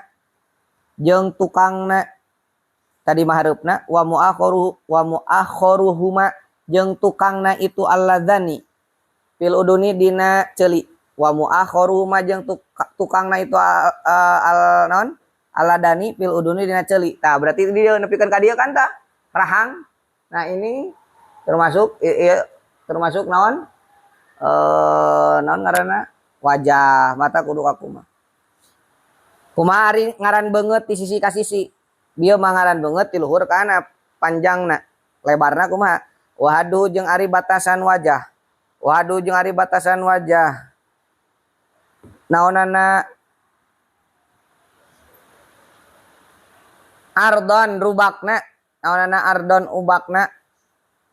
jeung tukangna tadi mah hareupna wa muakhiruhu wa muakhiruhuma jeung tukangna itu allazani. Fil uduni dina ceuli. Wa muakhiruhuma jeung tukangna itu al naon? Aladani fil uduni dina ceuli. Tah berarti dia nepikeun ka dieu kan tah rahang. Nah, ini termasuk ieu termasuk naon? Naon ngaranna? Wajah, mata kudu kakumah. Kumaha ari ngaran beungeut ti sisi ka sisi? Bieu mah ngaran beungeut ti luhur ka handap, panjangna, lebarna kumaha? Wahadu jeung ari batasan wajah. Wahadu jeung ari batasan wajah. Naonana ardon rubakna, naonana ardon ubakna,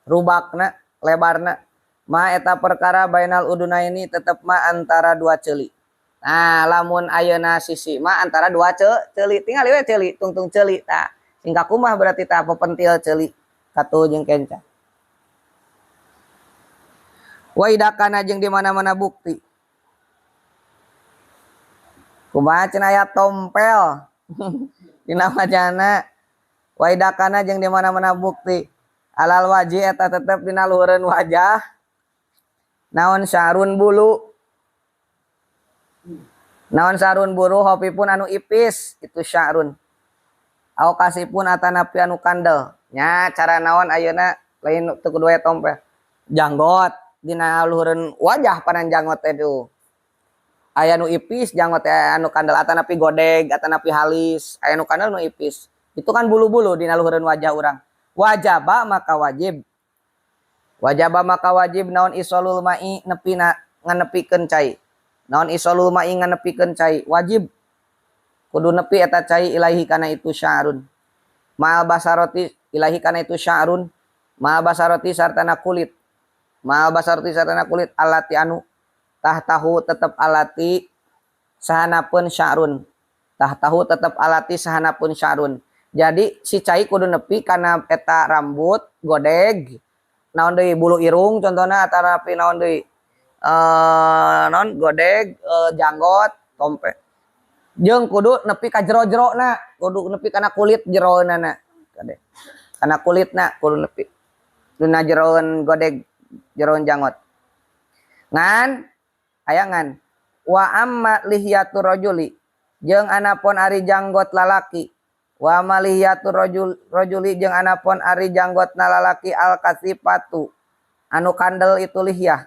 rubakna, lebarna. Ma eta perkara bainal udunaini tetep ma antara dua ceuli. Nah, lamun ayeuna sisi ma antara dua ceuli, tinggal we ceuli, tungtung ceuli tah. Sing kakumah berarti tah pepentil ceuli katuh jeung kenca. Wa idakana jeung di mana-mana bukti. Kumaha cenah aya tompel dina wajahna. Wa idakana jeung di mana-mana bukti alal wajhi eta tetep dina luhureun wajah naon sya'run bulu, naon sya'run bulu khafifun anu ipis itu sya'run au katsifun atanapi anu kandel nya. Cara naon ayeuna lain teu kudu aya tompel, janggot dina luhureun wajah panan janggot teh tuh aya nu ipis, janggot teh anu kandel atanapi godeg atanapi halis, aya nu kandel, nu ipis. Itu kan bulu-bulu dina luhureun wajah urang. Wajaba maka wajib, wajaba maka wajib naon isolul ma'i nepi na nganepikeun cai, naon isolul ma'i nganepikeun cai. Wajib kudu nepi eta cai ilaihi kana itu sya'run ma'al basyaroti, ilaihi kana itu sya'run ma'al basyaroti sartana kulit, ma'al basyaroti sartana kulit allati anu tahtahu tetep allati sahanapeun sya'run, tahtahu tetep allati sahanapeun sya'run. Jadi si cai kudu nepi kana eta rambut, godeg, naon deui, bulu irung contohna, atanapi naon deui, naon, godeg, janggot, tompe jeung kudu nepi ka jero-jerona, kudu nepi kana kulit jeroanana kade, kana kulitna kudu nepi dina jeroan godeg, jeroan janggot. Ngan aya ngan wa amma lihyatur rajuli jeung anapun ari janggot lalaki, wa amma lihyatur rajuli jeung anapun ari janggotna lalaki al katsifatu anu kandel itu lihyah.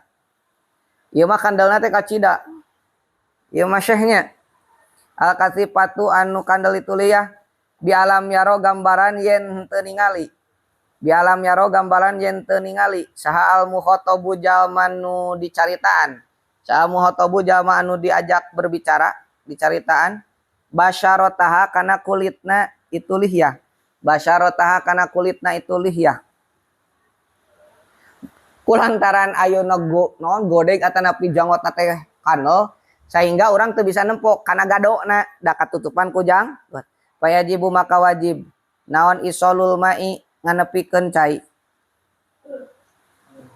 Ieu mah kandelna teh kacida, ieu mah syekhnya. Al katsifatu anu kandel itu lihyah bi alam yaro gambaran yen henteu ningali, bi alam yaro gambaran yen teu ningali saha al mukhatabu jalma nu dicaritaan, saha mukhatabu jalma anu diajak berbicara dicaritaan, basyarataha kana kulitna itu lihyah, basyarataha kana kulitna itu lihyah. Kulantaran ayeuna go, naon, godeg atanapi janggotna teh kandel sehingga orang teu bisa nempo kana gadona da katutupan ku janggot. Fayajibu maka wajib naon isolul ma'i nganepikeun cai,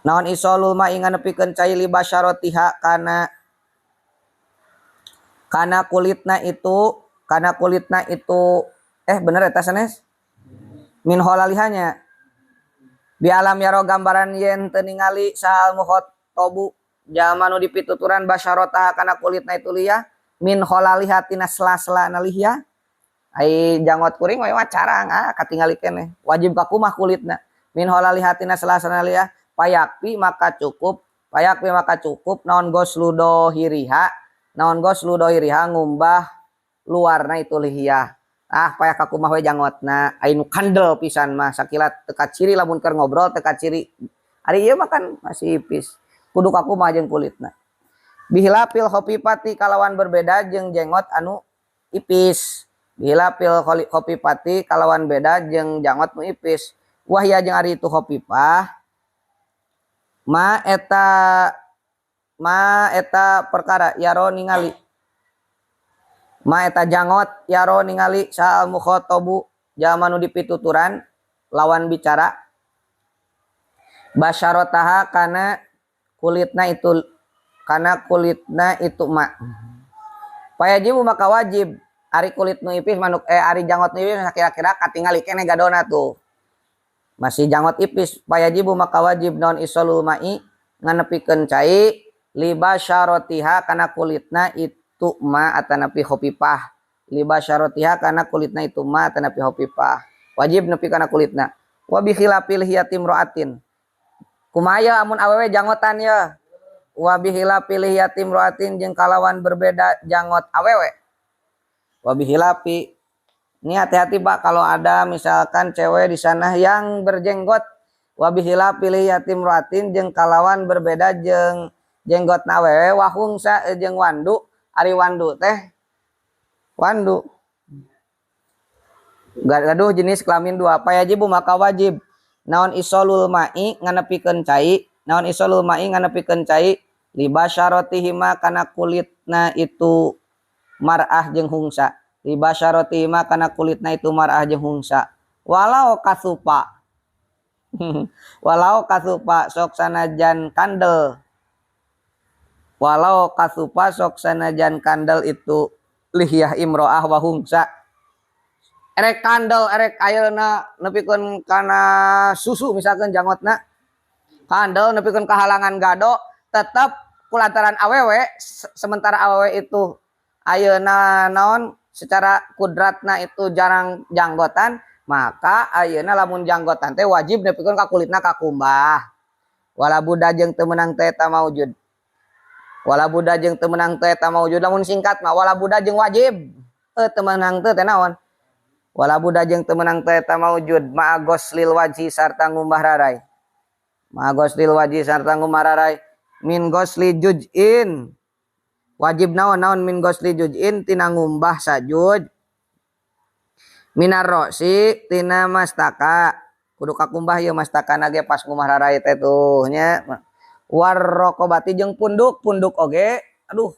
naon isolul ma'i nganepikeun cai li basyaratiha kana kana kulitna itu, kana kulitna itu. Bener eta sanes min khalalihanya bi alam yaro gambaran yen teu ningali sahal mukhatabu jalma nu dipituturan basyarata kana kulitna itu liya min khalaliha tina sela-sela na liya. Ai janggot kuring we mah carang ah katingali keneh, wajib kakumah kulitna min khalaliha tina sela-sela liya. Fayakfi maka cukup, fayakfi maka cukup naon goslu dohiriha, naon goslu dohiriha ngumbah luarna itu lihiyah. Ah, payah kakumah we janggotna. Ai nu kandel pisan mah sakilat teu kaciri, lamun keur ngobrol teu kaciri. Ari ieu mah kan masih ipis, kudu kakumah jeung kulitna. Bihilafil khafifati kalawan berbeda jeung jenggot anu ipis, bihilafil khafifati kalawan beda jeung janggot nu ipis. Wahya jeung ari itu khafifah ma eta, ma eta perkara yaro ningali, ma eta janggot yaro ningali saal mukhatabu jalma nu dipituturan lawan bicara basyarataha kana kulitna itu, kana kulitna itu ma. Fayajibu maka wajib. Ari kulit nu ipis manuk, ari janggot nu ipis kira-kira katingali keneh gadona tuh masih janggot ipis. Fayajibu maka wajib naon isolul ma'i nganepikeun cai li basyaratiha kana kulitna itu ma atanapi khafifah, li basyaratiha kana kulitna itu ma atanapi khafifah, wajib nepi kana kulitna. Wa bi khilafil lihiyati imra'atin, kumaha ya amun awewe janggotan ya? Wa bi khilafil lihiyati imra'atin jeung kalawan berbeda janggot awewe. Wa bi khilafi, ini hati-hati Pak kalau ada misalkan cewek di sana yang berjenggot. Wa bi khilafi lihiyati imra'atin jeung kalawan berbeda jeung jenggot awewe wa khunsa jeung wandu. Ari wandu teh wandu gaduh jenis kelamin dua. Fayajibu maka wajib naon isolul ma'i nganepikeun cai, naon isolul ma'i nganepikeun cai li basyaratihima kana kulitna itu mar'ah jeung khunsa, li basyaratihima kana kulitna itu mar'ah jeung khunsa. Walau kasupa walau kasupa sok sanajan kandel, walau kasupa sok sanajan kandel itu lihyah imro'ah wa khunsa. Erek kandel, erek ayeuna nepikeun kana susu misalkan janggotna. Kandel nepikeun kahalangan gado, tetep kulantaran awewe, sementara awewe itu ayeuna naon secara kudratna itu jarang janggotan, maka ayeuna lamun janggotan teh wajib nepikeun ka kulitna kakumbah. Wala budda jeung teu meunang teh eta maujud. Wala budda jeung teu meunang teh eta maujud, lamun singkat mah wala budda jeung wajib. Teu meunang teh teh naon? Wala budda jeung teu meunang teh eta maujud ma'a ghoslil wajhi sarta ngumbah rarai. Ma'a ghoslil wajhi sarta ngumbah rarai min ghosli juz'in. Wajib naon naon min ghosli juz'in tina ngumbah sajuj. Minar ro'si tina mastaka. Kudu kakumbah ieu mastakana ge pas ngumbah rarai teh tuh nya. Warraqabati jeung punduk, punduk oge, aduh.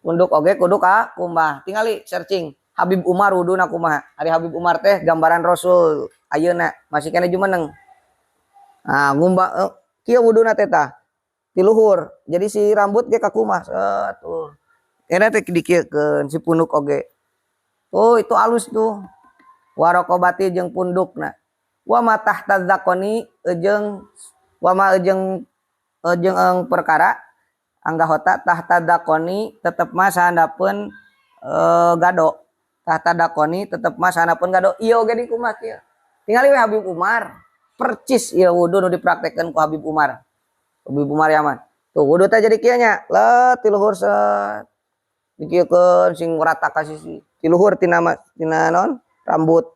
Punduk oge kudu kakumbah. Tingali searching Habib Umar wuduna kumaha. Ari Habib Umar teh gambaran Rasul ayeuna masih keneh jumeneng. Nah, ngumbah kieu wuduna teh tah. Ti luhur. Jadi si rambut ge kakumbah set tuh. Kena teh dikieukeun si punduk oge. Oh, itu alus tuh. Warraqabati jeung pundukna. Wa ma tahta dzaqoni jeung wa ma jeung jeung perkara anggahota tahta dzaqoni tetep mah sahandapeun gado. Tahta dzaqoni tetep mah sahandapeun gado. Ieu oge dikumbah kieu. Tingali we Habib Umar. Percis ieu wudu nu dipraktekkeun ku Habib Umar. Habib Umar Yaman. Tuh wudu teh jadi kieu nya. Let ti luhur set. Dikieukeun sing rata ka sisi. Ti luhur tina tina naon? Rambut.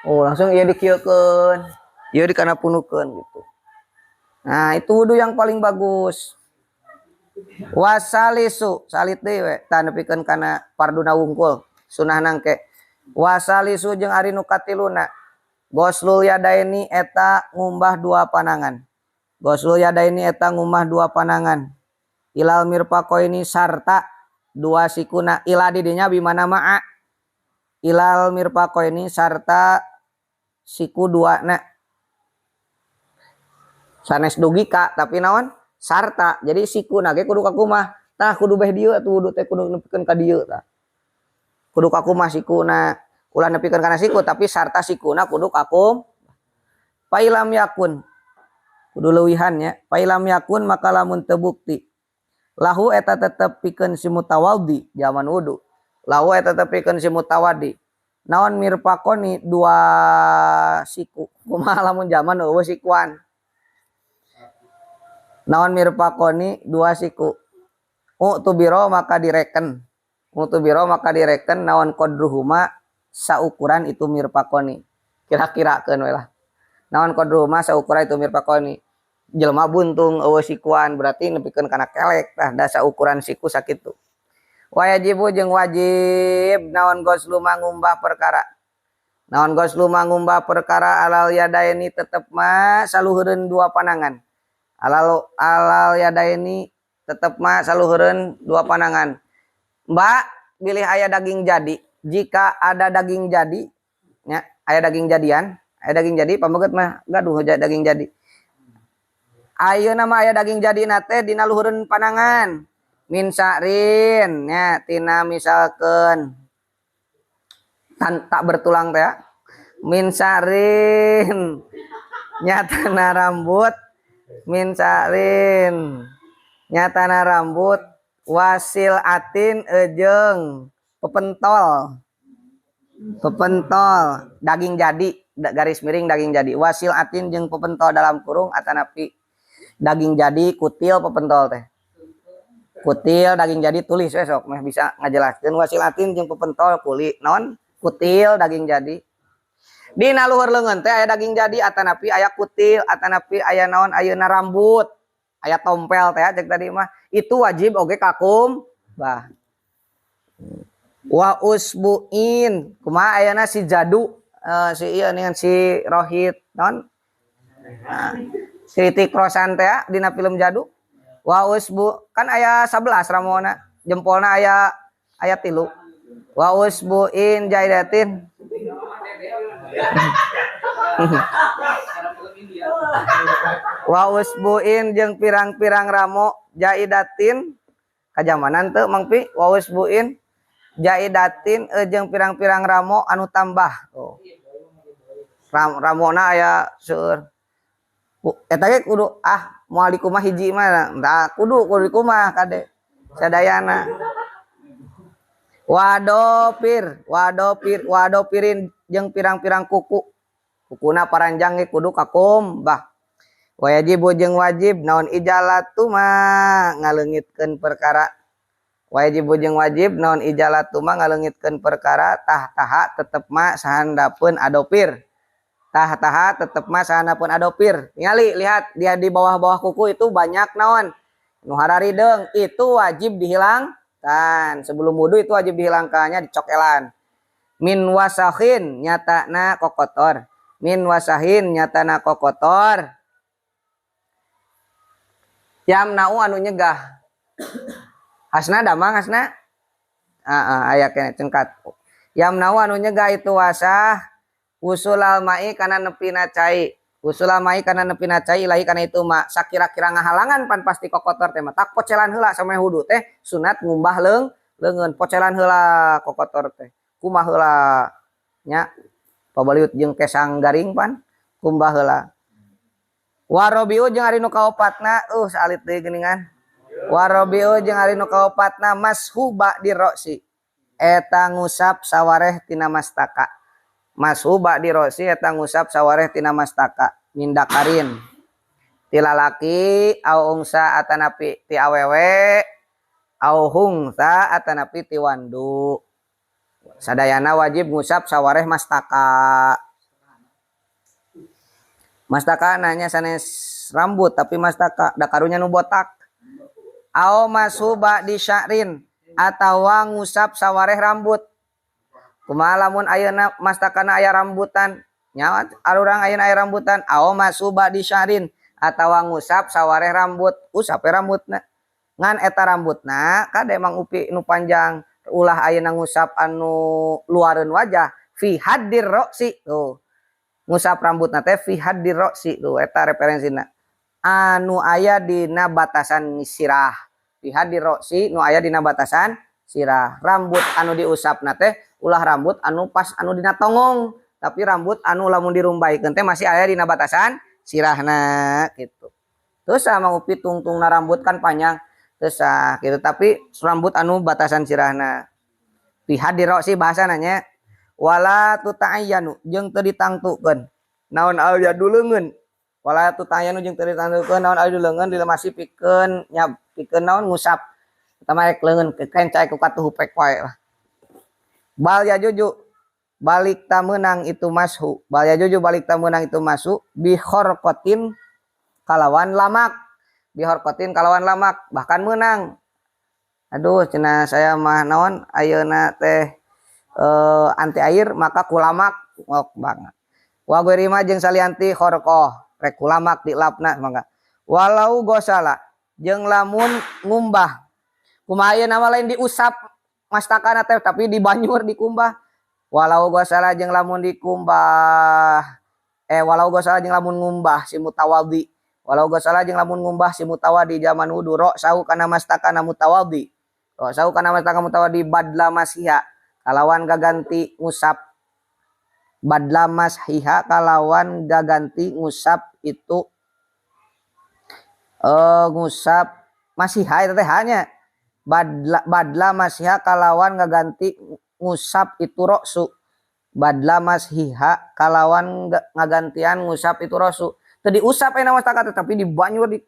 Oh, langsung ieu dikieukeun. Ieu dikana punukeun gitu. Nah, itu wudu yang paling bagus. Wasalisu, salit deui we, tah nepikeun kana farduna wungkul, sunah nangke. Wasalisu jeung ari nu katiluna. Ghoslul yadaini eta ngumbah dua panangan. Ghoslul yadaini eta ngumbah dua panangan. Ilal mirfaqaini sarta dua sikuna, ila di dinya bimana ma'a. Ilal mirfaqaini sarta siku dua na. Sanes dugi ka tapi naon? Sarta. Jadi siku na ge kudu kakumbah. Tah kudu beh dieu atuh wudu teh kudu nepikeun ka dieu tah. Kudu kakumbah sikuna. Ulah nepikeun kana siku tapi sarta sikuna kudu kakum. Failam yakun. Kudu leuwihan nya. Failam yakun maka lamun teu bukti. Lahu eta tetep pikeun si mutawaddi zaman wudu. Lahu eta tetep pikeun si mutawaddi. Naon mirfaqoni dua siku. Kumaha lamun zaman eueuh sikuan. Naon mirfaqoni dua siku. U'tubiro maka direken. U'tubiro maka direken naon qadruhuma saukuran itu mirfaqoni. Kira-kirakeun we lah. Naon qadruhuma saukuran itu mirfaqoni. Jelema buntung eueuh sikuan berarti nepikeun kana kelek tah da saukuran siku sakitu. Wajibu jeung wajib naon ghuslu mangumbah perkara. Naon ghuslu mangumbah perkara alal yadaini tetep mah saluhureun dua panangan. Alal alal yadaini tetep mah saluhureun dua panangan. Mbak, bilih aya daging jadi. Jika ada daging jadi, nya aya daging jadian, aya daging jadi pameget mah gaduh daging jadi. Ayeuna mah aya daging jadi na teh dina luhureun panangan. Min sa'rin nya tina misalkeun tak bertulang teh ya. Min sa'rin nyatana rambut, min sa'rin nyatana rambut, wasil atin ejeng pepentol. Pepentol daging jadi, garis miring daging jadi. Wasil atin jeung pepentol dalam kurung atanapi daging jadi kutil pepentol teh. Kutil daging jadi tulis we sok meh bisa ngajelaskeun wasil atin jeung pepentol kuli naon kutil daging jadi. Dina luhur leungeun teh aya daging jadi atanapi aya kutil atanapi aya naon ayeuna rambut aya tompel teh cek tadi mah itu wajib oge kakum bah. Wa usbuin kumaha ayana si jadu si ieu dengan si Rohit naon nah, si Hrithik Roshan teh dina film Jadu. Wa usbu kan aya 11 ramona jempolna aya aya 3. Wa usbuin jaidatin. Wa usbuin jeung pirang-pirang ramo jaidatin kajamanan teu Mang Pi. Wa usbuin Zaidatin jeung pirang-pirang ramo anu tambah. Oh. Ramona aya seueur. Eta ge kudu ah moal dikumbah hiji mah. Tah kudu kudu dikumbah kade. Sadayana. Wadopir, wadopir, wadopirin jeung pirang-pirang kuku. Kukuna paranjang ge kudu kakumbah. Wajibu jeung wajib naon ijalatu ma ngaleungitkeun perkara. Wajibu jeung wajib naon ijalatu ma ngaleungitkeun perkara tah taha tetep ma sahandapeun adopir. Tah taha tetep ma sahandapeun adopir. Tingali lihat dia di bawah-bawah kuku itu banyak naon nu hararideung, itu wajib dihilangkan. Sebelum wudu itu wajib dihilangkannya, dicokelan. Min wasakhin nyatana kokotor. Min wasahin nyatana kokotor. Yamna'u anu nyegah. Hasna damang hasna? Ah, aya kene cengkat. Yamna'u anu nyegah itu wasah wusulal ma'i kana nepina cai. Wusulal ma'i kana nepina cai ilaihi kana itu ma sakira-kira ngahalangan pan pasti kokotor teh mah. Tak pocelan heula sampe wudu teh sunat ngumbah leungeun pocelan heula kokotor teh. Kumbah heula nya pabaliut jeung kesang garing pan kumbah heula. Warobiu jeung ari nu kaopatna saalit deui geuningan. Warobiu jeung ari nu kaopatna mashu ba'di ro'si eta ngusap sawareh tina mastaka. Mashu ba'di ro'si eta ngusap sawareh tina mastaka min dzakarin ti lalaki au unsa atanapi ti awewe au khuntsa atanapi ti wandu. Sadayana wajib ngusap sawareh mastaka. Mastaka nanya sanes rambut tapi mastaka da karunya nu botak. Au mashu ba'di sya'rin atawa ngusap sawareh rambut. Kumaha lamun ayeuna mastakana aya rambutan? Nyawa arurang ayeuna aya rambutan. Au mashu ba'di sya'rin atawa ngusap sawareh rambut, usap we rambutna. Ngan eta rambutna kade Mang Upi nu panjang ulah ayeuna ngusap anu luareun wajah fi haddir ro'si tuh. Ngusap rambutna teh fi haddir ro'si tuh eta referensina. Anu aya dina batasan sirah. Fi haddir ro'si nu aya dina batasan sirah. Rambut anu diusapna teh ulah rambut anu pas anu dina tonggong, tapi rambut anu lamun dirumbaikeun teh masih aya dina batasan sirahna gitu. Terus sama Upi tungtungna rambut kan panjang. Terus gitu, tapi rambut anu batasan sirahna. Fi haddir ro'si bahasana nya wala tuta'ayyanu jeung teu ditangtukeun. Naon al yadu leungeun. Wala tuta'ayyanu jeung teu ditangtukeun naon al yadu leungeun dilemasi pikeun nya pikeun naon ngusap. Eta mah rek leungeun kencai ku katuhu pek wae lah. Bal yajuju balik ta meunang itu mashu. Bal yajuju balik ta meunang itu mashu bi khorqatin kalawan lamak. Bi khorqatin kalawan lamak bahkan meunang. Aduh cenah saya mah naon ayeuna teh anti air maka kulamak ngok banget. Wa ghairi ma jeung salianti khorqah rek kulamak dilapna mangga. Walau gosala jeung lamun ngumbah. Kumaha ayeuna mah lain diusap mastakana teh tapi dibanyur dikumbah. Walau gosala jeung lamun dikumbah walau gosala jeung lamun ngumbah si mutawaddi. Walau gosala jeung lamun ngumbah si mutawaddi zaman wudu ra'sahu kana mastakana mutawaddi. Ra'sahu kana mastakana mutawaddi badla masiha kalawan gaganti ngusap. Badla mashiha kalawan gaganti ngusap itu ngusap masiha itu teh hanya badla, badla masiha kalawan ngaganti ngusap itu roksu. Badla mashiha kalawan ngagantian ngusap itu roksu. Teu diusap aya mastaka teh tapi dibanyur di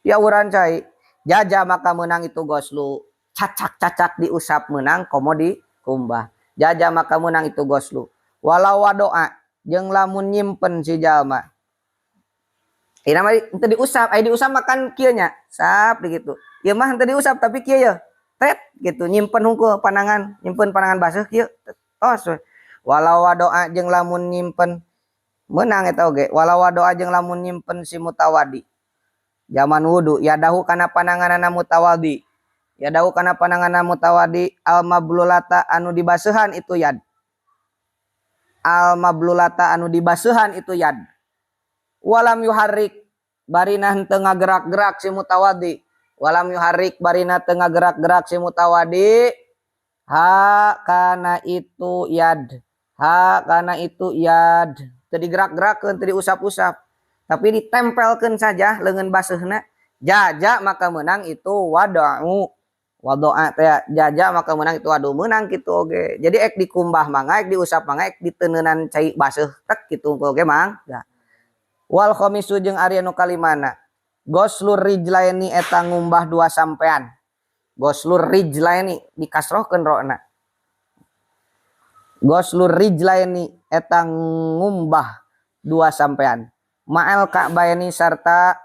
diawuran cai. Jaza maka menang itu goslu. Cacak-cacak diusap menang komo dikumbah. Jaza maka menang itu goslu. Walau wadoa jeung lamun nyimpen si jalma. Ini mah teu diusap, aya diusap makan kieu nya. Sap begitu. Ieu mah teu diusap tapi kieu ye. Tet gitu nyimpen hungkul panangan, nyimpen panangan baseuh kieu. Tos we. Walau wadoa jeung lamun nyimpen menang eta oge. Walau wadoa jeung lamun nyimpen si mutawadi. Zaman wudu yadahu kana pananganana mutawadi. Yadahu kana pananganana mutawadi al mablulata anu dibaseuhan itu yad. Al mablulata anu dibaseuhan itu yad. Walam yuharrik barina henteu ngagerak-gerak si mutawadi. Walam yuharrik barina teu ngagerak-gerak si mutawadi. Ha kana itu yad, ha kana itu yad, teu digerak-gerakeun, teu diusap-usap, tapi ditempelkeun saja leungeun baseuhna. Jaza maka menang itu wada'u, wadoa teh jaza maka menang itu wadu, menang kitu oge. Jadi ek dikumbah mangga, ek diusap mangga, ek diteneunan cai baseuh tek kitu oge mangga. Wal khamisu jeung ari anu kalimana, ghoslur rijlaini eta ngumbah dua sampean. Ghoslur rijlaini dikasrohkeun rona. Ghoslur rijlaini eta ngumbah dua sampean. Ma'al ka'baini sarta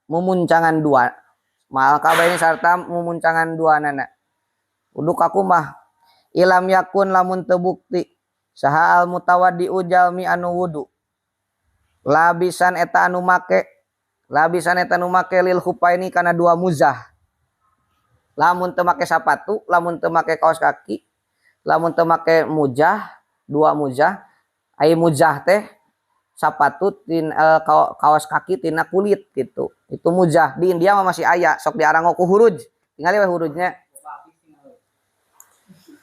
mumuncangan dua. Ma'al ka'baini sarta mumuncangan dua nana. Kudu kakumbah. Ilam yakun lamun teu bukti saha al mutawaddi'u jalmi anu wudu. Labisan eta anu make, labisan eta anu make lil khufaini kana dua muzah. Lamun teu make sapatu, lamun teu make kaos kaki, lamun teu make mujah, dua mujah, ai mujah teh sapatu tin, kaos kaki tina kulit gitu. Itu mujah. Di India mah masih aya, sok diarango ku huruj. Tingali we hurujnya.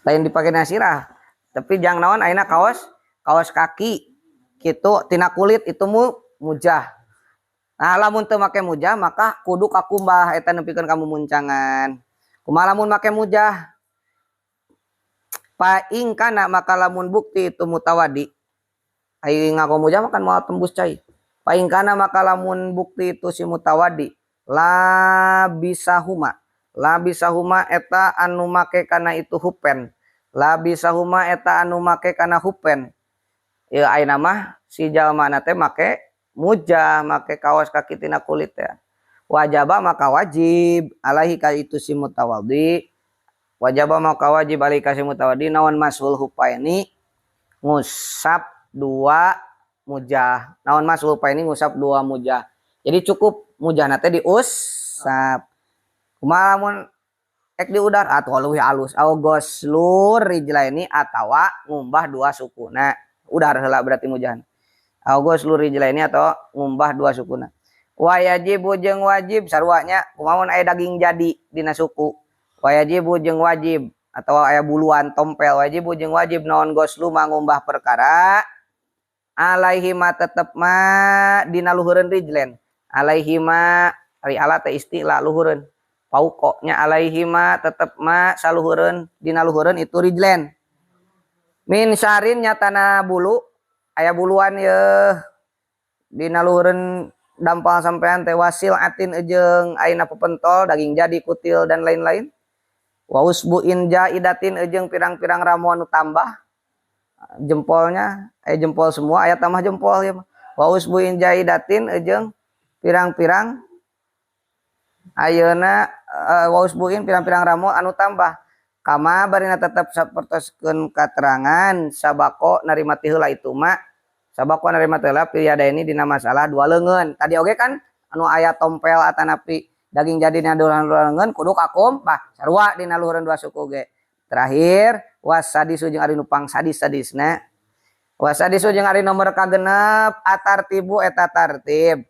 Lain dipake nasirah. Tapi jang naon ayeuna kaos kaki gitu tina kulit itu mujah. Nah, lamun teu make mujah maka kudu kakumbah eta nepikeun ka mumuncangan. Kumaha lamun make mujah? Fa in kana maka lamun bukti itu mutawadi. Ai ngaku mujah mah kan moal tembus cai. Fa in kana maka lamun bukti itu si mutawadi la bisahuma. La bisahuma eta anu make kana itu hupen. La bisahuma eta anu make kana hupen. Ya ayeuna mah si jalmana teh make mujah, make kaos kaki tina kulit ya. Wajaba maka wajib alaihi ka itu si mutawaddi. Wajaba maka wajib alaihi ka si mutawaddi naon mashul hufaini ngusap dua mujah. Naon mashul hufaini ngusap dua mujah. Jadi cukup mujahna teh diusap. Kumaha lamun ek diudar atuh leuwih alus. Au ghoslur rijlaini atawa ngumbah dua sukuna. Udar heula berarti mujahna. Au ghoslur rijlaini atau ngumbah dua sukuna. Wajibu jeung wajib saruanya kumaha mun aya daging jadi dina suku. Wajibu jeung wajib atau aya buluan tompel, wajibu jeung wajib naon goslu mangumbah perkara alaihi ma tetep ma dina luhureun rijlen. Alaihi ma ari ala teh istilah luhureun. Pauko nya alaihi ma tetep ma saluhureun dina luhureun itu rijlen. Min syarin nyatana bulu aya buluan yeuh dina luhureun dampal sampean teh wasil atin jeung ayeuna pepentol daging jadi kutil dan lain-lain. Wa usbuin jaidatin jeung pirang-pirang ramuan nu tambah jempolnya, aya jempol semua aya tambah jempol ya mah. Wa usbuin jaidatin jeung pirang-pirang ayeuna wa usbuin pirang-pirang ramuan anu tambah. Kama barina tetep sapertoskeun katerangan sabako narima ti heula itu mah. Sabako narima teh heula ini dina masalah dua leungeun. Tadi oge kan anu aya tompel atanapi daging jadi dina dua leungeun kudu kakum bah sarua dina luhureun dua suku ge. Terakhir wasadisu jeung ari nu pang sadis-sadisna. Wasadisu jeung ari nomor kagenep atartibu eta tartib.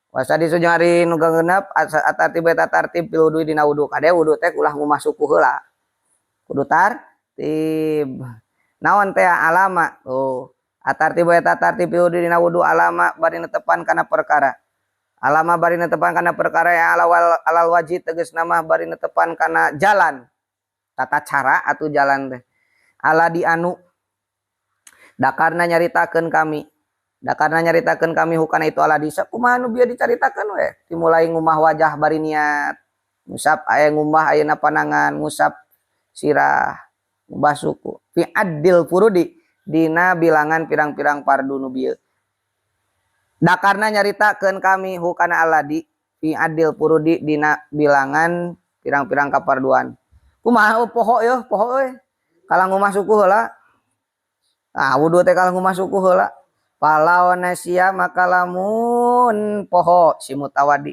Wasadisu jeung ari nu kagenep atartibu eta tartib fil wudu dina wudu. Kade wudu teh ulah ngumbah suku heula. Kudu tartib. Naon teh alama? Tuh. Atartibu eta tartib fil wudu dina wudu alama bari netepan kana perkara. Alama bari netepan kana perkara ya alawal alal wajib tegas nama bari netepan kana jalan. Tata cara atau jalan teh. Ala di anu dakarna nyaritakeun kami. Dakarna nyaritakeun kami hukana itu ala disa kumaha nu bieu dicaritakeun we. Dimulai ngumah wajah bari niat. Ngusap aya ngumah ayeuna panangan, ngusap sirah, ngumbah suku. Fi addil furudi dina bilangan pirang-pirang fardu nu bieu. Dakarna nyaritakeun kami hukana aladi fi addil furudi dina bilangan pirang-pirang kaparduan. Kumaha poho yeuh, poho euy. Kalah ngumah suku heula. Nah, wudu teh kalah ngumah suku heula. Falau nasia maka lamun poho si mutawadi.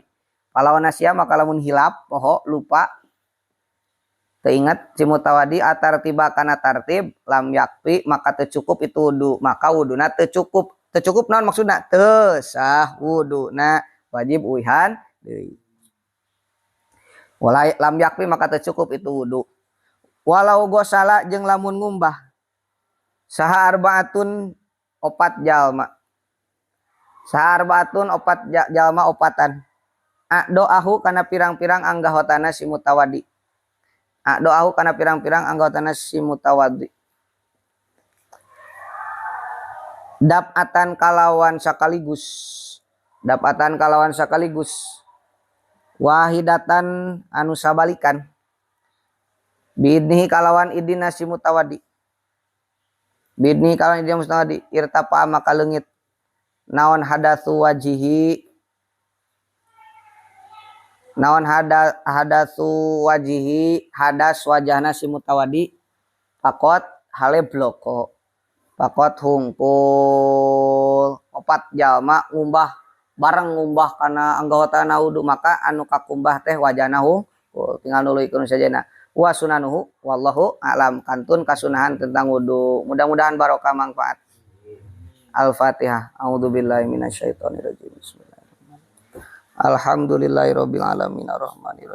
Falau nasia maka lamun hilap poho lupa. Teingat si mutawadi atartiba kana tartib lam yakfi maka teu cukup itu wudu, maka wuduna teu cukup. Teu cukup naon maksudna? Teu sah wuduna, wajib uihan deui. Wala lam yakfi maka teu cukup itu wudu. Walau gosala jeung lamun ngumbah saha arbaatun opat jalma. Saha arbaatun opat jalma opatan. A'doahu kana pirang-pirang anggahotana si mutawadi. A'doahu kana pirang-pirang anggotana si mutawadi. Dapatan kalawan sekaligus. Dapatan kalawan sekaligus. Wahidatan anu sabalikan. Biidnihi kalawan idina si mutawadi. Biidnihi kalawan idina mutawadi. Irtafa maka leungit. Naon hadatsu wajihi. Naon hadatsu wajihi, hadas wajahna si mutawadi. Pakot hale bloko. Pakot hungkul. Opat jalma ngumbah bareng ngumbah kana anggotana wudu maka anu kakumbah teh wajahna hungkul. Tinggal nuluykeun sajena. Wa sunanuhu wallahu a'lam, kantun kasunahan tentang wudu. Mudah-mudahan barokah manfaat. Al-Fatihah. A'udzubillahi minasyaitonirrajim. Bismillahirrahmanirrahim. Alhamdulillahirabbil alamin arrahmanirrahim.